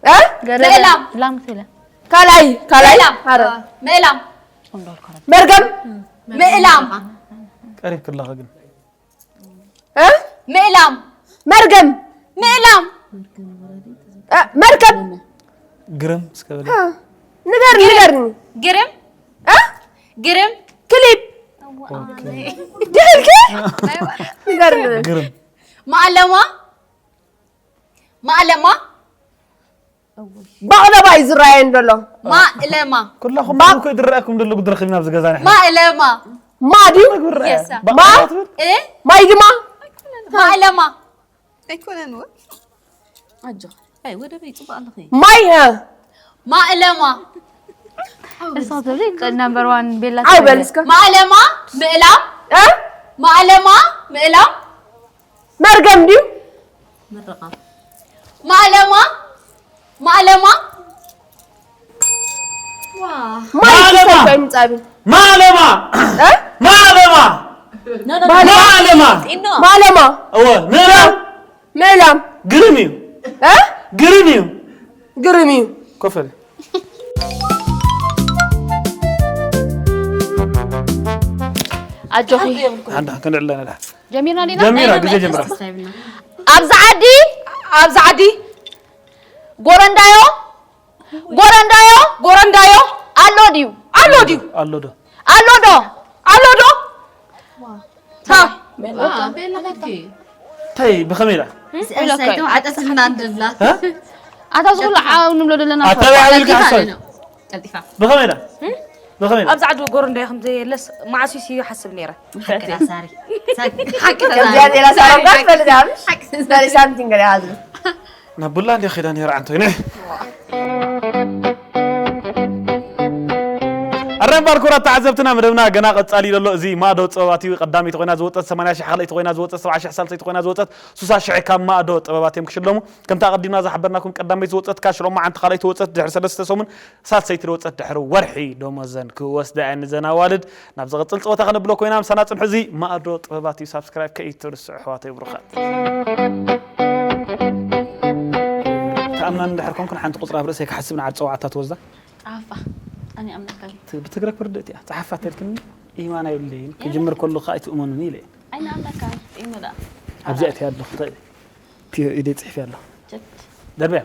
እ? ገረደ። ምእላም። ላም ትለ። ካልኣይ፣ ካልኣይ። ምእላም። ሃረ። ምእላም። መርገም። ምእላም። ቀሪብኪ ኣለኺ ግን። እ? ምእላም። መርገም። ምእላም። እ፣ መርከብ። ግርም እስከ በሊ። እ፣ ንገርኒ፣ ንገርኒ። ግርም። እ? ግርም። ክሊፕ። ኦኬ። ድሕልኪ? ንገርኒ። ግርም። ማእለማ። ማእለማ። ባቕለባ እዩ ዝረኣየን ዘሎ። ማእለማ። ኩላኹም ባ- እኮ ይድረኣኩም ዘሎ ጉድ ረኺብና ኣብዚ ገዛ ንሕና። ማእለማ። ማ ድዩ? መግቢ ረኣያ። የሳ። ባቕለባ ማ? ትብል? እ? ማይ ድማ? ማእለማ። ኣይኮነን ወ-፣ ኣጆ። ኣይ፣ ወደ በይ፣ ጽቡቕ ኣለኺ። ማይ፣ እ። ማእለማ። እሳ ትብል፣ ቅ-፣ ነምበር ዋን ቤላ ኣይ ትብል። በል እስከ። ማእለማ፣ ምእላም። እ? ማእለማ፣ ምእላም። መርገም ድዩ? ምርቓ። ማእለማ፣ ማእለማ። ዋ። ማይ ማእለማ። ክሰብ ኮይኑ ጻቢ። ማእለማ። እ? ማእለማ። ኖ፣ ኖ፣ ኖ። ማእለማ። ጢኖ። ማእለማ። እወ፣ ምእላም። ምእላም። ግርም እዩ። እ? ግርም እዩ። ግርም እዩ። ኮፈል። ኣጆኺ። ኣንዳ፣ ክንዕለና ዳ። ጀሚርና ዲና? ጀሚራ፣ ግዜ ጀምራ። ኣብዚ ዓዲ፣ ኣብዚ ዓዲ፣ ጎረንዳዮ፣ ጎረንዳዮ፣ ጎረንዳዮ፣ ኣሎ ድዩ? ኣሎ ድዩ? ኣሎ ዶ? ኣሎ ዶ? ኣሎ ዶ? ሃ። ዋ፣ ቤላ ኸድኪ። ታይ፣ ብኸመይ ኢላ? እሳይ ተባዕጠትና እንድላ። ሃ? ኣታ ዝኹሉ ዓው ንብሎ ዘለና ኣታ በይ ዓው ኢልካ ቀልጢፋ ሓሳብ? ኣሎ። ቀልጢፋ። ብኸመይ ኢላ? ብኸመይ ኢላ? ኣብዚ ዓዲ ጎር እንዳይ ከም ዘየለስ መዓስ እዩ ይሓስብ ነይረ። ሓቂ ዳ ሳሪ። ሳሪ። ሓቂ ዳ ከምዚኣ ሳሪ። ዜላ ሳሮን ጋር ትፈልጥ እያ፣ ምሽ? ሓቂ ዳ ሳሪ ሳምቲንግ ገለ ይሃሉ። ናብ ቡላ እንዲያ ኸይዳ ነይራ ዓንቶይ፣ ንዒ። ኣረ እምበኣር ክቡራት ተዓዘብትና፣ መደብና ገና ቀጻሊ እዩ ዘሎ። እዚ ማእዶ ጥበባት እዩ። ቀዳመይቲ ኮይና ዝወጸት ሰማንያ ሽሕ፣ ካልኣይቲ ኮይና ዝወጸት ሰብዓ ሽሕ፣ ሳልሰይቲ ኮይና ዝወጸት ሱሳ ሽሕ ካብ ማእዶ ጥበባት እዮም ክሽለሙ። ከምቲ ኣቐዲምና ዝሓበርናኩም፣ ቀዳመይቲ ዝወጸት ካሽ ሎማዓንቲ፣ ካልኣይቲ ወጸት ድሕሪ ሰለስተ ሰሙን፣ ሳልሰይቲ ዝወጸት ድሕሪ ወርሒ ደሞዘን ክወስዳ እየን እዘን ኣዋልድ። ናብ ዝቕጽል ጸወታ ከነብሎ ኮይና፣ ምሳና ጽንሑ። እዚ ማእዶ ጥበባት እዩ። ሳብስክራይብ ከይትርስዑ ኣሕዋተይ ብሩኻት። ተኣምናኒ እንድሕር ኮንኩን ሓንቲ ቁጽሪ ኣብ ርእሰይ ክሓስብ ንዓድ ጸዋዕታ ትወስዳ። ጸሓፋ። ኣነ ኣምነካ። ት-፣ ብትግረ ክርድእ እያ። ጸሓፋ ተልክኒ ኢማን ኣይብለይን። ክጅምር ከለኹ ኣይትእመኑኒ ኢለ። ኣይንኣምነካ። ኢመዳ። ኣብዚኣ እትያ ኣለኹ። እንታይ? ፒ-፣ ኢደይ ጽሒፈ ኣለኹ። ቸት። ደርበያ።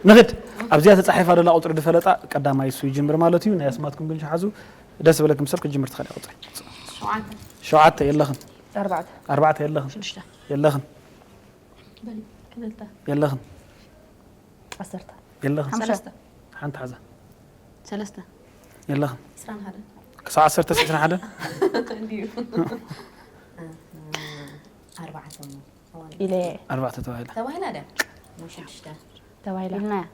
ንኽድ። ኣብዚኣ ተጻሒፋ ደላ ቁጽሪ ድፈለጣ ቀዳማይ እሱ ይጅምር ማለት እዩ። ናይ ኣስማትኩም ግን ሸሓዙ። ደስ በለኩም ሰብ ክጅምር ትኽእል እያ ቁጽሪ። ሸውዓተ። ሸውዓተ የለኽን። ኣርባዕተ። ኣርባዕተ የለኽን። ሽዱሽተ። የለኽን። በሊ፣ ክልተ። የለኽን። ዓሰርተ። የለኽን። ሓሙሽተ። ሓንቲ ሓዛ። ሰለስተ። የለኽን። ዕስራን ሓደን። ክሳብ ዓሰርተ ዕስራን ሓደን? እንድዩ። ኣርባዕተ እሞ። ኢለ። ኣርባዕተ ተባሂላ። ተባሂላ ድያ? እሞ ሽዱሽተ። ተባሂላ። ኢልናያ።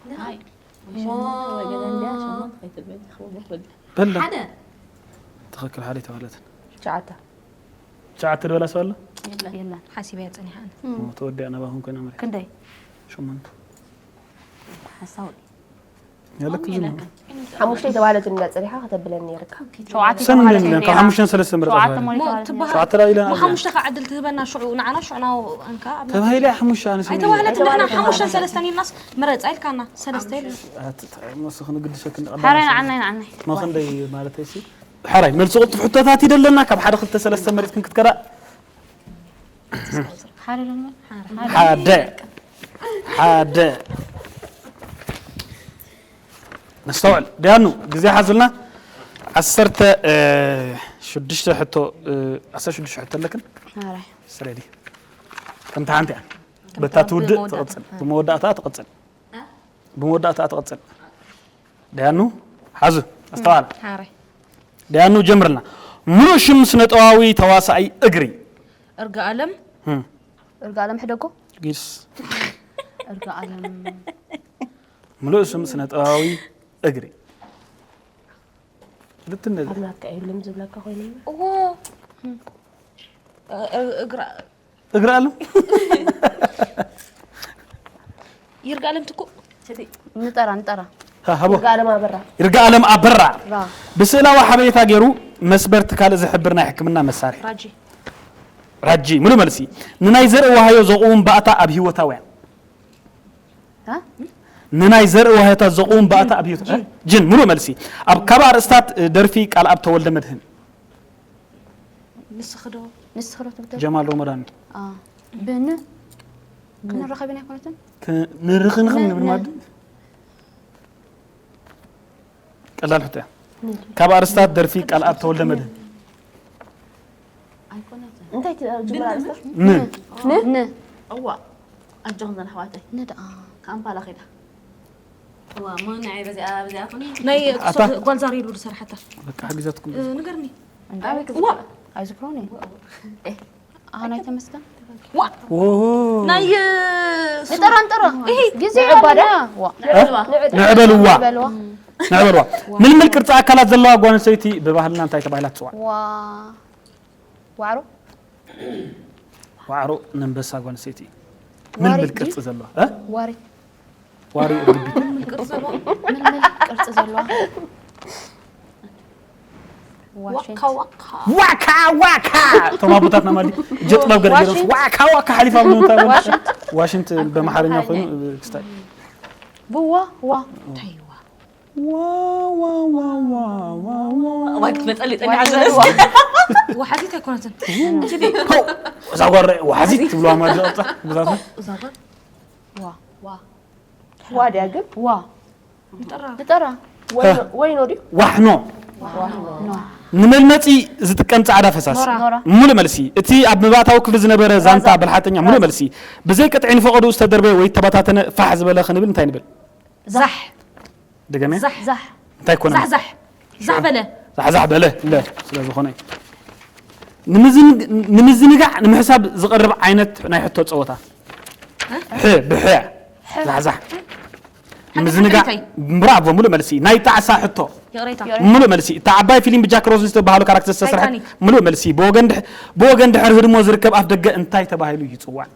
ና። ኣይ። ዋ። ወይ ገለ እንድያ፣ ሸሞንተ ከይትብል፣ ክኸውን ይኽእል። በላ። ሓደ። ትኽክል፣ ሓደ ኣይተባህለትን። ትሽዓተ። ትሽዓተ ድበላ ሰብ ኣሎ? የለን። የለን። ሓሲበያ ጸኒሓ ኣነ። እም። እሞ ተወዲኣ ናባኹም ኮይና መሪሕ። ክንደይ? ሸሞንተ። ሓሳዊ። ያለክ ዝም። ሓሙሽተ የተባለትን እንዳ ጸኒሓ ከተብለን ነይርካ። ሸውዓተ ሰን የተባለትን ምን ነይራ። ካብ ሓሙሽተን ሰለስተን ምረጻ ሸውዓተ ተባለ። ሞሊት ሞ ተባለ። ትበሃል። ሸውዓተ ላይ ኢለን ሞ ኣለ። ሓሙሽተ ከዓ ዕድል ትህበና ሽዑ ንዓና ሽዑ ናው እንካ ኣብ ተባሂለ ሓሙሽተ ኣነ ስም ኣይተባህለትን ንሕና ሓሙሽተን ሰለስተን ኢልናስ ምረጻ ኢልካና ሰለስተ ኢልና። ኣት-፣ ታ-፣ መስ ክንግድሸክ እንዳ ሓራይ ቀዳማይ ንዓናይ ንዓናይ። ማ ክንደይ ማለት ኣይሲ? ሓራይ፣ መልሲ ቅልጡፍ ሕቶታት ይደለና፣ ካብ ሓደ ክልተ ሰለስተ መሪጽክን ክትከዳ። ሓደ ደሞ? ሓደ። ሓደ። ነስተውዕል። ደያኑ፣ ግዜ ሓዙልና። ዓሰርተ ሽዱሽተ ሕቶ፣ እ፣ ዓሰርተ ሽዱሽተ ሕቶ ኣለክን? ሓራይ። ስረዲ። ከምታ ሓንቲ እያ። በታ ትውድእ ብመወዳእታ። ትቕጽል። ብመወዳእታ ትቕጽል። እ? ብመወዳእታ ትቕጽል። ደያኑ፣ ሓዙ፣ ኣስተውዓል። ሓራይ። ደያኑ ጀምርልና። ምሉእ ሽም ስነ-ጥበባዊ ተዋሳኣይ እግሪ። እርጋ ኣለም። እም። እርጋ ኣለም ሕደጎ? ጊስ። እርጋ ኣለም። ምሉእ ሽም ስነ-ጥበባዊ እግሪ። ልትነ ኣብ ናትካ የብልን ዝብለካ ኮይኑ። እዎ። እ-፣ እ-፣ እግራ እግሪ ኣለም። ይርጋለም ትኩ። ንጠራ፣ ንጠራ። ሃ፣ ሃቦ። ይርጋለም ኣበራ። ይርጋለም ኣበራ። ራ። ብስእላዊ ሓበሬታ ገይሩ መስበርቲ ካልእ ዝሕብር ናይ ሕክምና መሳርሒ። ራጂ። ራጂ፣ ምሉእ መልሲ። ንናይ ዘርኢ ዋህዮ ዘቕውም ባእታ ኣብ ህይወታውያን። ሃ? ንናይ ዘርኢ ዋህዮታት ዘቕውም ባእታ ኣብ ህይወት-፣ ጅን። እ? ጅን፣ ምሉእ መልሲ። ኣብ ካብ ኣርእስታት ደርፊ ቃልኣብ ተወልደ መድህን። ንስኺ ዶ? ንስኺ ዶ ትብተል? ጀማል ሮመዳን። አ፣ ብን-፣ ክንራኸብ ኢና ኣይኮነትን? ክ-፣ ንርኽንኽን ን-፣ ንብል ን-፣ ማለት ቀላል ሕቶ እያ። ን-፣ ካብ ኣርስታት ደርፊ ቃልኣብ ተወልደ መድህን። ኣይኮነትን። እንታይ ት-፣ ጅምራ ኣርስታ? ን-፣ ን-፣ ን-፣ እዋ፣ ኣጆኽን ዘን ኣሕዋተይ። ን-፣ ደኣ። ካምፓላ ኸይዳ። እዋ፣ እሞ ንዓይ በዚኣ፣ በዚኣ ኮኒ። ናይ ኣታ? ጓል ዛሬ ኢሉ ዝሰርሓታ። በቃ፣ ሓጊዛትኩም። እ፣ ንገርኒ። እንታይ? ኣበይ ክዝክራ? ዋ! ኣይዝክሮን እየ። እ። ኣነ ኣይተመስገን። ዋ! ዎ! ናይ፣ እ፣ ንጠራ፣ ንጠራ። እሂ። ግዜ ንዕባ ዳ? ኣለና። ዋ። እ? ንዕባ። ንዕባ። ንዕበልዋ። ንዕበልዋ። ንዕበልዋ። ምልምል ቅርጺ ኣካላት ዘለዋ ጓል ኣንስተይቲ ብባህልና እንታይ ተባሂላ ትጽዋዕ? ዋ። ዋዕሮ? ዋዕሮ ነንበሳ ጓል ኣንስተይቲ። ዋሪ ምልምል ድዩ? ቅርጺ ዘለዋ። እ? ዋሪ። ዋሪ ርግቢት። ምልምል ቅርጺ ዘለዋ። ምልምል ቅርጺ ዘለዋ። ዋሽንት። ዋካ ዋካ። ዋካ ዋካ! እቶም ኣቦታትና ማለት እጀ ጥበብ ገለ ገይሮም ዋሽንት። ዋካ ዋካ ሓሊፋ ብሎ እንታይ ማለት ዋሽንት። ዋሽንት በምሓርኛ ኮይኑ ክስታይ። ብዋ፣ ዋ። እንታይ ዋ? ዋ፣ ዋ፣ ዋ፣ ዋ፣ ዋ፣ ዋ። እዋይ ክትመጸሊ ጠኒዓ ዋሽንት። ዘለስ። ወሓዚት ኣይኮነትን። ሆ፣ እዛ ጓል ወሓዚት ትብልዋ ማለት ነው። እዛ ጓል። ዋ። ዋ። ዋ ድያ ግን? ዋ። ንጠራ። ንጠራ። ወይ ኖ፣ ወይ ኖ ድዩ? ዋሕኖ። ዋሕኖ። ንመልመጺ ዝጥቀም ጻዕዳ ፈሳሲ። ኖራ። ኖራ። ምሉእ መልሲ። እቲ ኣብ መባእታዊ ክፍሊ ዝነበረ ዛንታ ራዛ። ብልሓተኛ ምሉእ ራዛ። መልሲ። ብዘይ ቅጥዒ ንፈቐድኡ ዝተደርበየ ወይ እተበታተነ ፋሕ ዝበለ ክንብል እንታይ ንብል? ዛሕ። ደገመ? ዛሕ። ዛሕ። እንታይ ኮነ? ዛሕ ዛሕ። ዛሕ በለ። ዛሕ ዛሕ በለ። ለ፣ ስለ ዝኾነ እዩ። ንምዝን-፣ ንምዝንጋዕ ንምሕሳብ ዝቐርብ ዓይነት ናይ ሕቶ ጸወታ። እ? ሕ፣ ብሕ። ዛሕ ዛሕ። ንምዝንጋዕ፣ እንታይ? ብራቮ፣ ምሉእ መልሲ። ናይ ጣዕሳ ሕቶ። ይቕሬታ። ምሉእ መልሲ። እታ ዓባይ ፊልም ብጃክ ሮስን ዝተባህሉ ካራክተር ዝተሰርሐት። ታይታኒክ። ምሉእ መልሲ። ብወገን ድሕ-፣ ብወገን ድሕሪ ህድሞ ዝርከብ ኣፍ ደገ እንታይ ተባሂሉ ይጽዋዕ?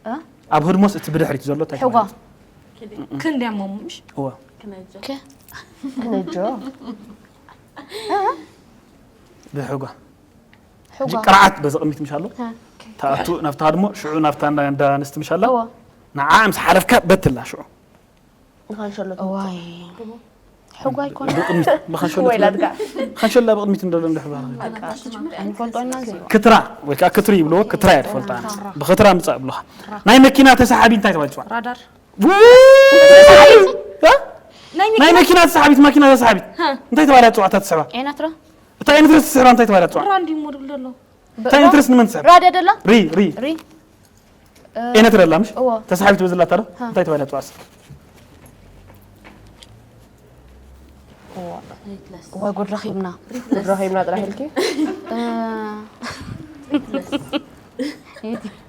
እ? ኣብ ህድሞስ እቲ ብድሕሪት ዘሎ እንታይ ሕጓ። ተባሂሉ? ክንድ እያ እሞ፣ ምሽ? እወ። ክነጆ። ከ? ክነጆ። ብሕጓ። ሕጓ። ቅርዓት በዚ ቅድሚት ምሽ ኣሎ? እ። ተኣቱ ናብታ ህድሞ፣ ሽዑ ናብታ እንዳ፣ እንዳ ኣንስቲ ምሽ ኣላ? እወ። ንዓ ምስ ሓለፍካ በትላ ሽዑ። ንኻንሸሎ እዋይ። ሕጓ ኣይኮነ። ብቕድሚት፣ ብኻንሸሎ ወይ ትብል። ላድጋ። ኻንሸላ ብቕድሚት እንደሎ እንድሕባር። በቃ፣ ኣይንፈልጦ ኢና እዚ። ክትራ፣ ወይ ከዓ ክትሪ ይብልዎ፣ ክትራ እያ ትፈልጣ። ብኽትራ ምጻእ ይብሉኻ። ናይ መኪና ተሳሓቢ እንታይ ተባሂሉ ይጽዋዕ? ራዳር። ውይ! እ? ናይ ናይ መኪና መኪና ተሳሓቢት፣ ማኪና ተሳሓቢት። ሃ። እንታይ ተባሂላ ትጽዋዕ እታ ትስሕባ? ኤናትራ። እታ ኤንትረስ ትስሕባ እንታይ ተባሂላ ትጽዋዕ? ራንዲ ሞድል ደሎ። እንታይ ኢንትረስት ንመን ትስሕብ? ራድያ ደላ? ሪ፣ ሪ። ሪ። ኤነትረ ኣላ ምሽ? እዎ። ተሳሓቢት በዝላታ ዶ? ሃ። እንታይ ተባሂላ ትዋስ? እዋ፣ ጉድ ረኺብና። ጉድ ረኺብና ጥራሕ ኢልኪ? እ፣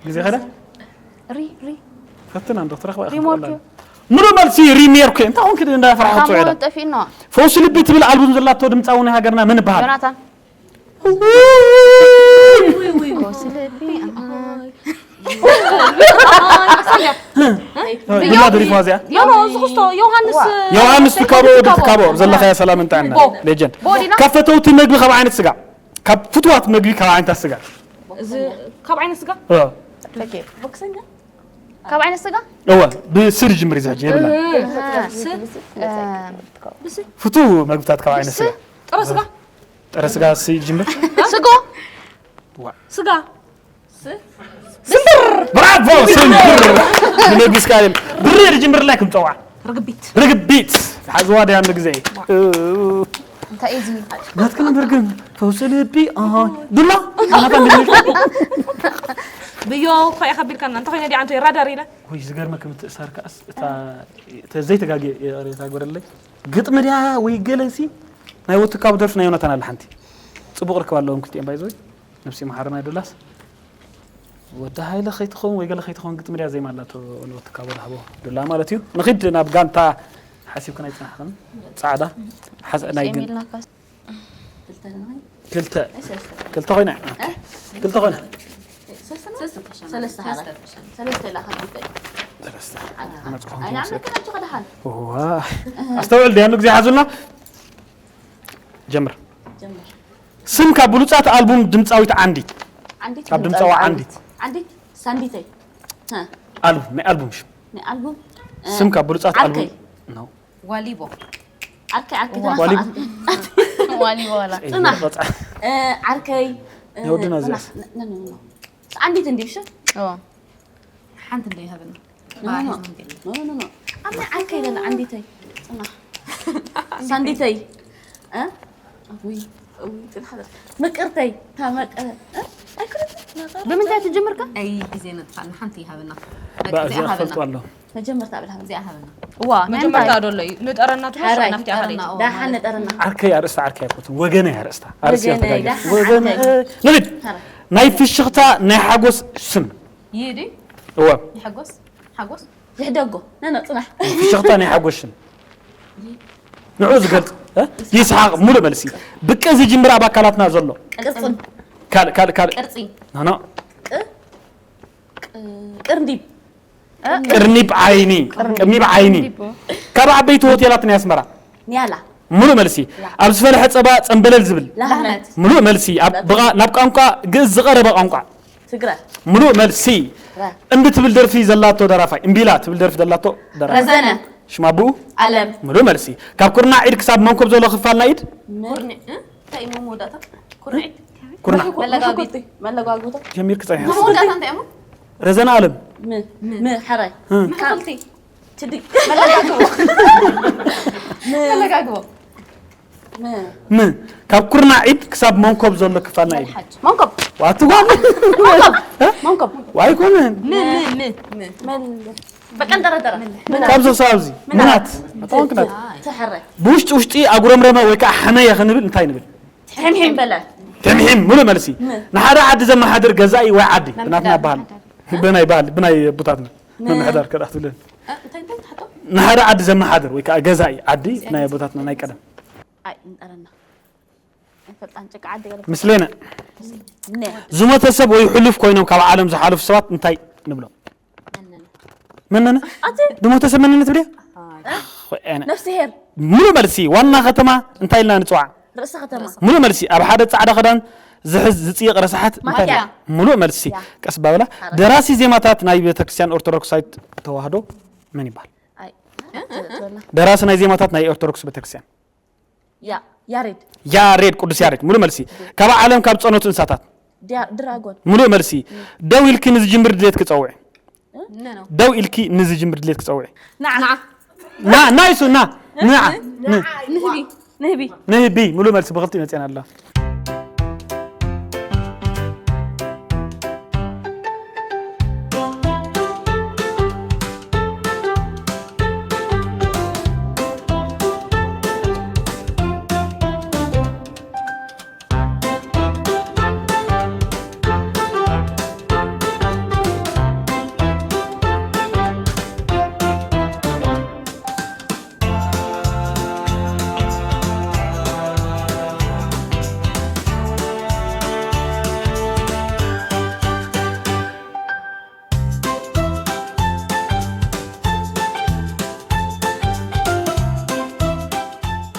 ግዜ ኸደ? ሪ፣ ሪ። ፈትና እንዶ ትረኽባ ኢኻ ሪሞርክ ትቆላ። እዩ። ምሉእ መልሲ ሪሜርክ እዩ። እንታይ ኾንክ እንዳ ፈራሕኩ ካሞ ጽዒዳ? ጠፊእና። ፈውሲ ልቢ ትብል ኣልቡም ዘላቶ ድምፃዊ ናይ ሃገርና መን ይበሃል? ዮናታን። ውይ! ውይ፣ ውይ፣ ውይ። ፈውሲ ልቢ፣ ኣሃ። ዱላ ድሪፋ እዚኣ። ዮ፣ ኖ፣ እዚ ክስቶ፣ ዮሃንስ፣ ዮሃንስ ትካቦ፣ ወዲ ትካቦ፣ ዘለኻያ ሰላም እንጣዕና። ቦ። ሌጀንድ። ቦ ዲና? ካብ ፈተውቲ መግቢ ካብ ዓይነት ስጋ። ካብ ፍትዋት መግቢ ካብ ዓይነታት ስጋ። እዚ ካብ ዓይነት ስጋ? እ። ቦክሰኛ? ካብ ዓይነት ስጋ? እወ፣ ብስር ጅምር ይዛ ጀብላ። ስ-፣ እ፣ ፍቱ መግብታት ካብ ዓይነት ስጋ። ጥረ ስጋ? ጥረ ስጋ ሲ ጅምር? ስጎ? ዋ። ስጋ? ብራቮ፣ ስምብር! ንመግቢ ስጋ የለ። ብር ጅምር ላይ ክምፀዋ። ርግቢት። ርግቢት። ሓዝዋ ድያ ንግዜ። እንታይ እዩ እዚ? ናትክን ብርግን ፈውሲ ልቢ፣ ኣሃ። ዱላ? ኣሃ፣ ብዮ እኮ እያ ከቢድካና። እንተኾይነ ዲኣ፣ ኣንቶይ ራዳር ኢለ። ወይ፣ ዝገርመኪ ምትእሳር ከኣስ፣ እታ፣ እተ ዘይተጋግየ ይቕሬታ ግበረለይ። ግጥሚ ድያ ወይ ገለሲ? ናይ ወትካቡ ደርፊ ናይ ዮናታን ኣለ ሓንቲ። ጽቡቕ ርክብ ኣለዎም ክልቲኦም፣ ባይዘወይ። ነብሲ መሓረና ዱላስ። ወዲ ሃይለ ከይትኸውን ወይ ገለ ከይትኸውን ግጥሚ ድያ ዜማ ኣላቶ ንወትካቡ ዝሃቦ ዱላ ማለት እዩ። ንኺድ ናብ ጋንታ ሓሲብክን ኣይጽናሕክን። ጻዕዳ። ሓስ-፣ ናይ ግን ኤሚል ናካስ። ክልተ ኮይና። ክልተ ኮይና። ሰለስተ ሓራ። ሰለስተ ኢላ ከቢድ። ሰለስተ። መጽሓፍ ኣይንዓመልክን ኣጆኻ ደሓን። ዋ። ኣስተውዕል፣ ደያኑ ግዜ ሓዙልና። ጀምር። ጀምር። ስም ካብ ብሉጻት ኣልቡም ድምጻዊት ዓንዲት። ዓንዲት ካብ ድምጻዊ ድምጻዊ ዓንዲት። ዓንዲት። ዓንዲት ሳንዲተይ። ሃ። ኣልቡም፣ ናይ ኣልቡም ሽም። ናይ ኣልቡም፣ ስም እ፣ ካብ ብሉጻት ዓርከይ። ኣልቡም። ኖ። ዋሊቦ። ዓርከይ፣ ዓርከይ ዋ። ተናፋ። ዋሊቦ። ዋሊቦ ዋላ። ጽናሕ። ቆጻ-፣ እ፣ ዓርከይ፣ እ፣ ናይ ወድና ጽናሕ። እዚኣስ። ነ-፣ ነ-፣ ነ-፣ ነ-፣ ዓንዲት እንዲሽ? ኦ። ሓንቲ እንደ ይሃብና። ኖ፣ ኖ፣ ኖ። ባሪስ መንገድ። ኖ፣ ኖ፣ ኖ። ኣነ ዓርከይ ለና ዓንዲተይ። ጽናሕ። ሳንዲተይ። እ? ውይ፣ ውይ፣ ጽናሕ። ምቅርተይ። ታመቀ-፣ እ? ኣይክልም። ብምንታይ ትጅምር ከ? ኣይ፣ ግዜ ነጥፋልና። ሓንቲ ይሃብና። በቃ፣ በቃ፣ እዚኣ እዚኣ ሃብና። ፈልጦ ኣሎ። መጀመርታ ብልሃብ። እዚኣ ሃብና። እዋ፣ መጀመርታ እንታይ? ዶ ኣሎ እዩ? ንጠረና ትመስል ሓራይ። ናፍቲ ኣኸለ። ንጠረና፣ እዋ፣ ደሓን ማለት። ንጠረና። ዓርከይ ኣርእስታ ዓርከይ ኣይኮትን። ወገነይ ኣርእስታ። ኣርእስታ ወገነይ፣ ተጋጊ። ደሓን ወገነ-፣ ዓርከይ። ንኺድ። ሓራይ። ናይ ፍሽኽታ ናይ ሓጎስ ስም። ይዲ? እወ። ይሓጎስ? ሓጎስ? ይሕደጎ። ነ፣ ነ፣ ጽናሕ። ፍሽኽታ ናይ ሓጎስ ሽም። ንዑ ዝገልጽ፣ እ? ይስሓቕ፣ ሙሉእ መልሲ። ብቂ ዝጅምር ኣብ ኣካላትና ዘሎ። ቅርጽን። ካልእ፣ ካልእ፣ ካልእ። ቅርጺ። ኖ፣ ኖ። ቅ-፣ ቅ-፣ ቅርንዲብ። እ? ቅርኒብ ዓይኒ። ቅርኒብ ዓይኒ። ካብ ዓበይቲ ሆቴላት ናይ ኣስመራ። ኒያላ። ሙሉእ መልሲ። ያ። ኣብ ዝፈለሐ ጸባ ጸምበለል ዝብል። ላህነት። ሙሉእ መልሲ። ኣብ ብቓ-፣ ናብ ቋንቋ ግእዝ ዝቐረበ ቋንቋ። ትግረ። ሙሉእ መልሲ። ትግረ። እምቢ ትብል ደርፊ ዘላቶ ደራፋይ። እምቢላ ትብል ደርፊ ዘላቶ ደራፋይ። ረዘነ። ሽማ ብኡ? ኣለም። ሙሉእ መልሲ። ካብ ኩርናዕ ኢድ ክሳብ መንኮብ ዘሎ ክፋል ናይ ኢድ? ም-፣ ኩርኒ-፣ እ? እንታይ እዩ መወዳእታ? ኩርንዒት? ኩርናዕ። መለጋቢት። መለጓጉቶ። ጀሚርክ ጸኒሕካ። መወዳእታ እንታይ እዩ? ረዘነ ኣለም። ም-፣ ም-፣ ም-፣ ሕራይ። እ። ምሕክልቲ። ትድግ። መለጋግቦ። ም-፣ መለጋግቦ። ም-፣ ም-፣ ካብ ኩርናዕ ኢድ ክሳብ መንኮብ ዘሎ ክፋል ናይ ኢድ። መንኮብ ዋትጓል መንኮብ መንኮብ ዋይኮነን ም ም ም በቀን ደረደረ ካብዚ ክሳብ ኣብዚ ምናት ኣታውን ክናት ትሕረ ብውሽጢ ውሽጢ ኣጉረምረመ ወይ ከዓ ሓመየ ክንብል እንታይ ንብል? ሕምሕም በለ ትምሒም ሙሉእ መልሲ። ንሓደ ዓዲ ዘመሓድር ገዛኢ ወይ ዓዲ ብናትና ባህል ብናይ ባህል ብናይ ኣቦታትና ምምሕዳር ከዳ ትብለን እንታይ እንታይ ትሓቶ ንሓደ ዓዲ ዘመሓድር ወይ ከዓ ገዛኢ ዓዲ ናይ ኣቦታትና ናይ ቀደም ኣይ እንጠረና ፈጣን ጭቃ ዓዲ ገለ ምስሌነ ነ ዝሞተ ሰብ ወይ ሕሉፍ ኮይኖም ካብ ዓለም ዝሓለፉ ሰባት እንታይ ንብሎም? መነነ ዝሞተ ሰብ መነነ ትብልያ? ነፍስሄር ሙሉእ መልሲ። ዋና ከተማ እንታይ ኢልና ንፅዋዓ? ርእሰ ከተማ ሙሉእ መልሲ። ኣብ ሓደ ፃዕዳ ክዳን ዝሕዝ ዝፅይቕ ረሳሓት እንታይ ማፍያ። ሙሉእ መልሲ። ቀስ ባብላ። ደራሲ ዜማታት ናይ ቤተክርስትያን ኦርቶዶክሳዊት ተዋህዶ መን ይበሃል? ኣይ ደራሲ ናይ ዜማታት ናይ ኦርቶዶክስ ቤተክርስትያን ያ ያሬድ ያሬድ፣ ቅዱስ ያሬድ። ሙሉእ መልሲ። ካብ ዓለም ካብ ዝፀነቱ እንስሳታት ዲያ- ድራጎን ሙሉእ መልሲ። ደው ኢልኪ ንዝጅምር ድሌት ክፀውዒ። ነ ነው ደው ኢልኪ ንዝጅምር ድሌት ክፀውዒ። ንዓ ና ናይሱ ና ንዓ ን- ንህቢ ንህቢ ንህቢ። ሙሉእ መልሲ። ብክልቲ መፅና ኣሎ።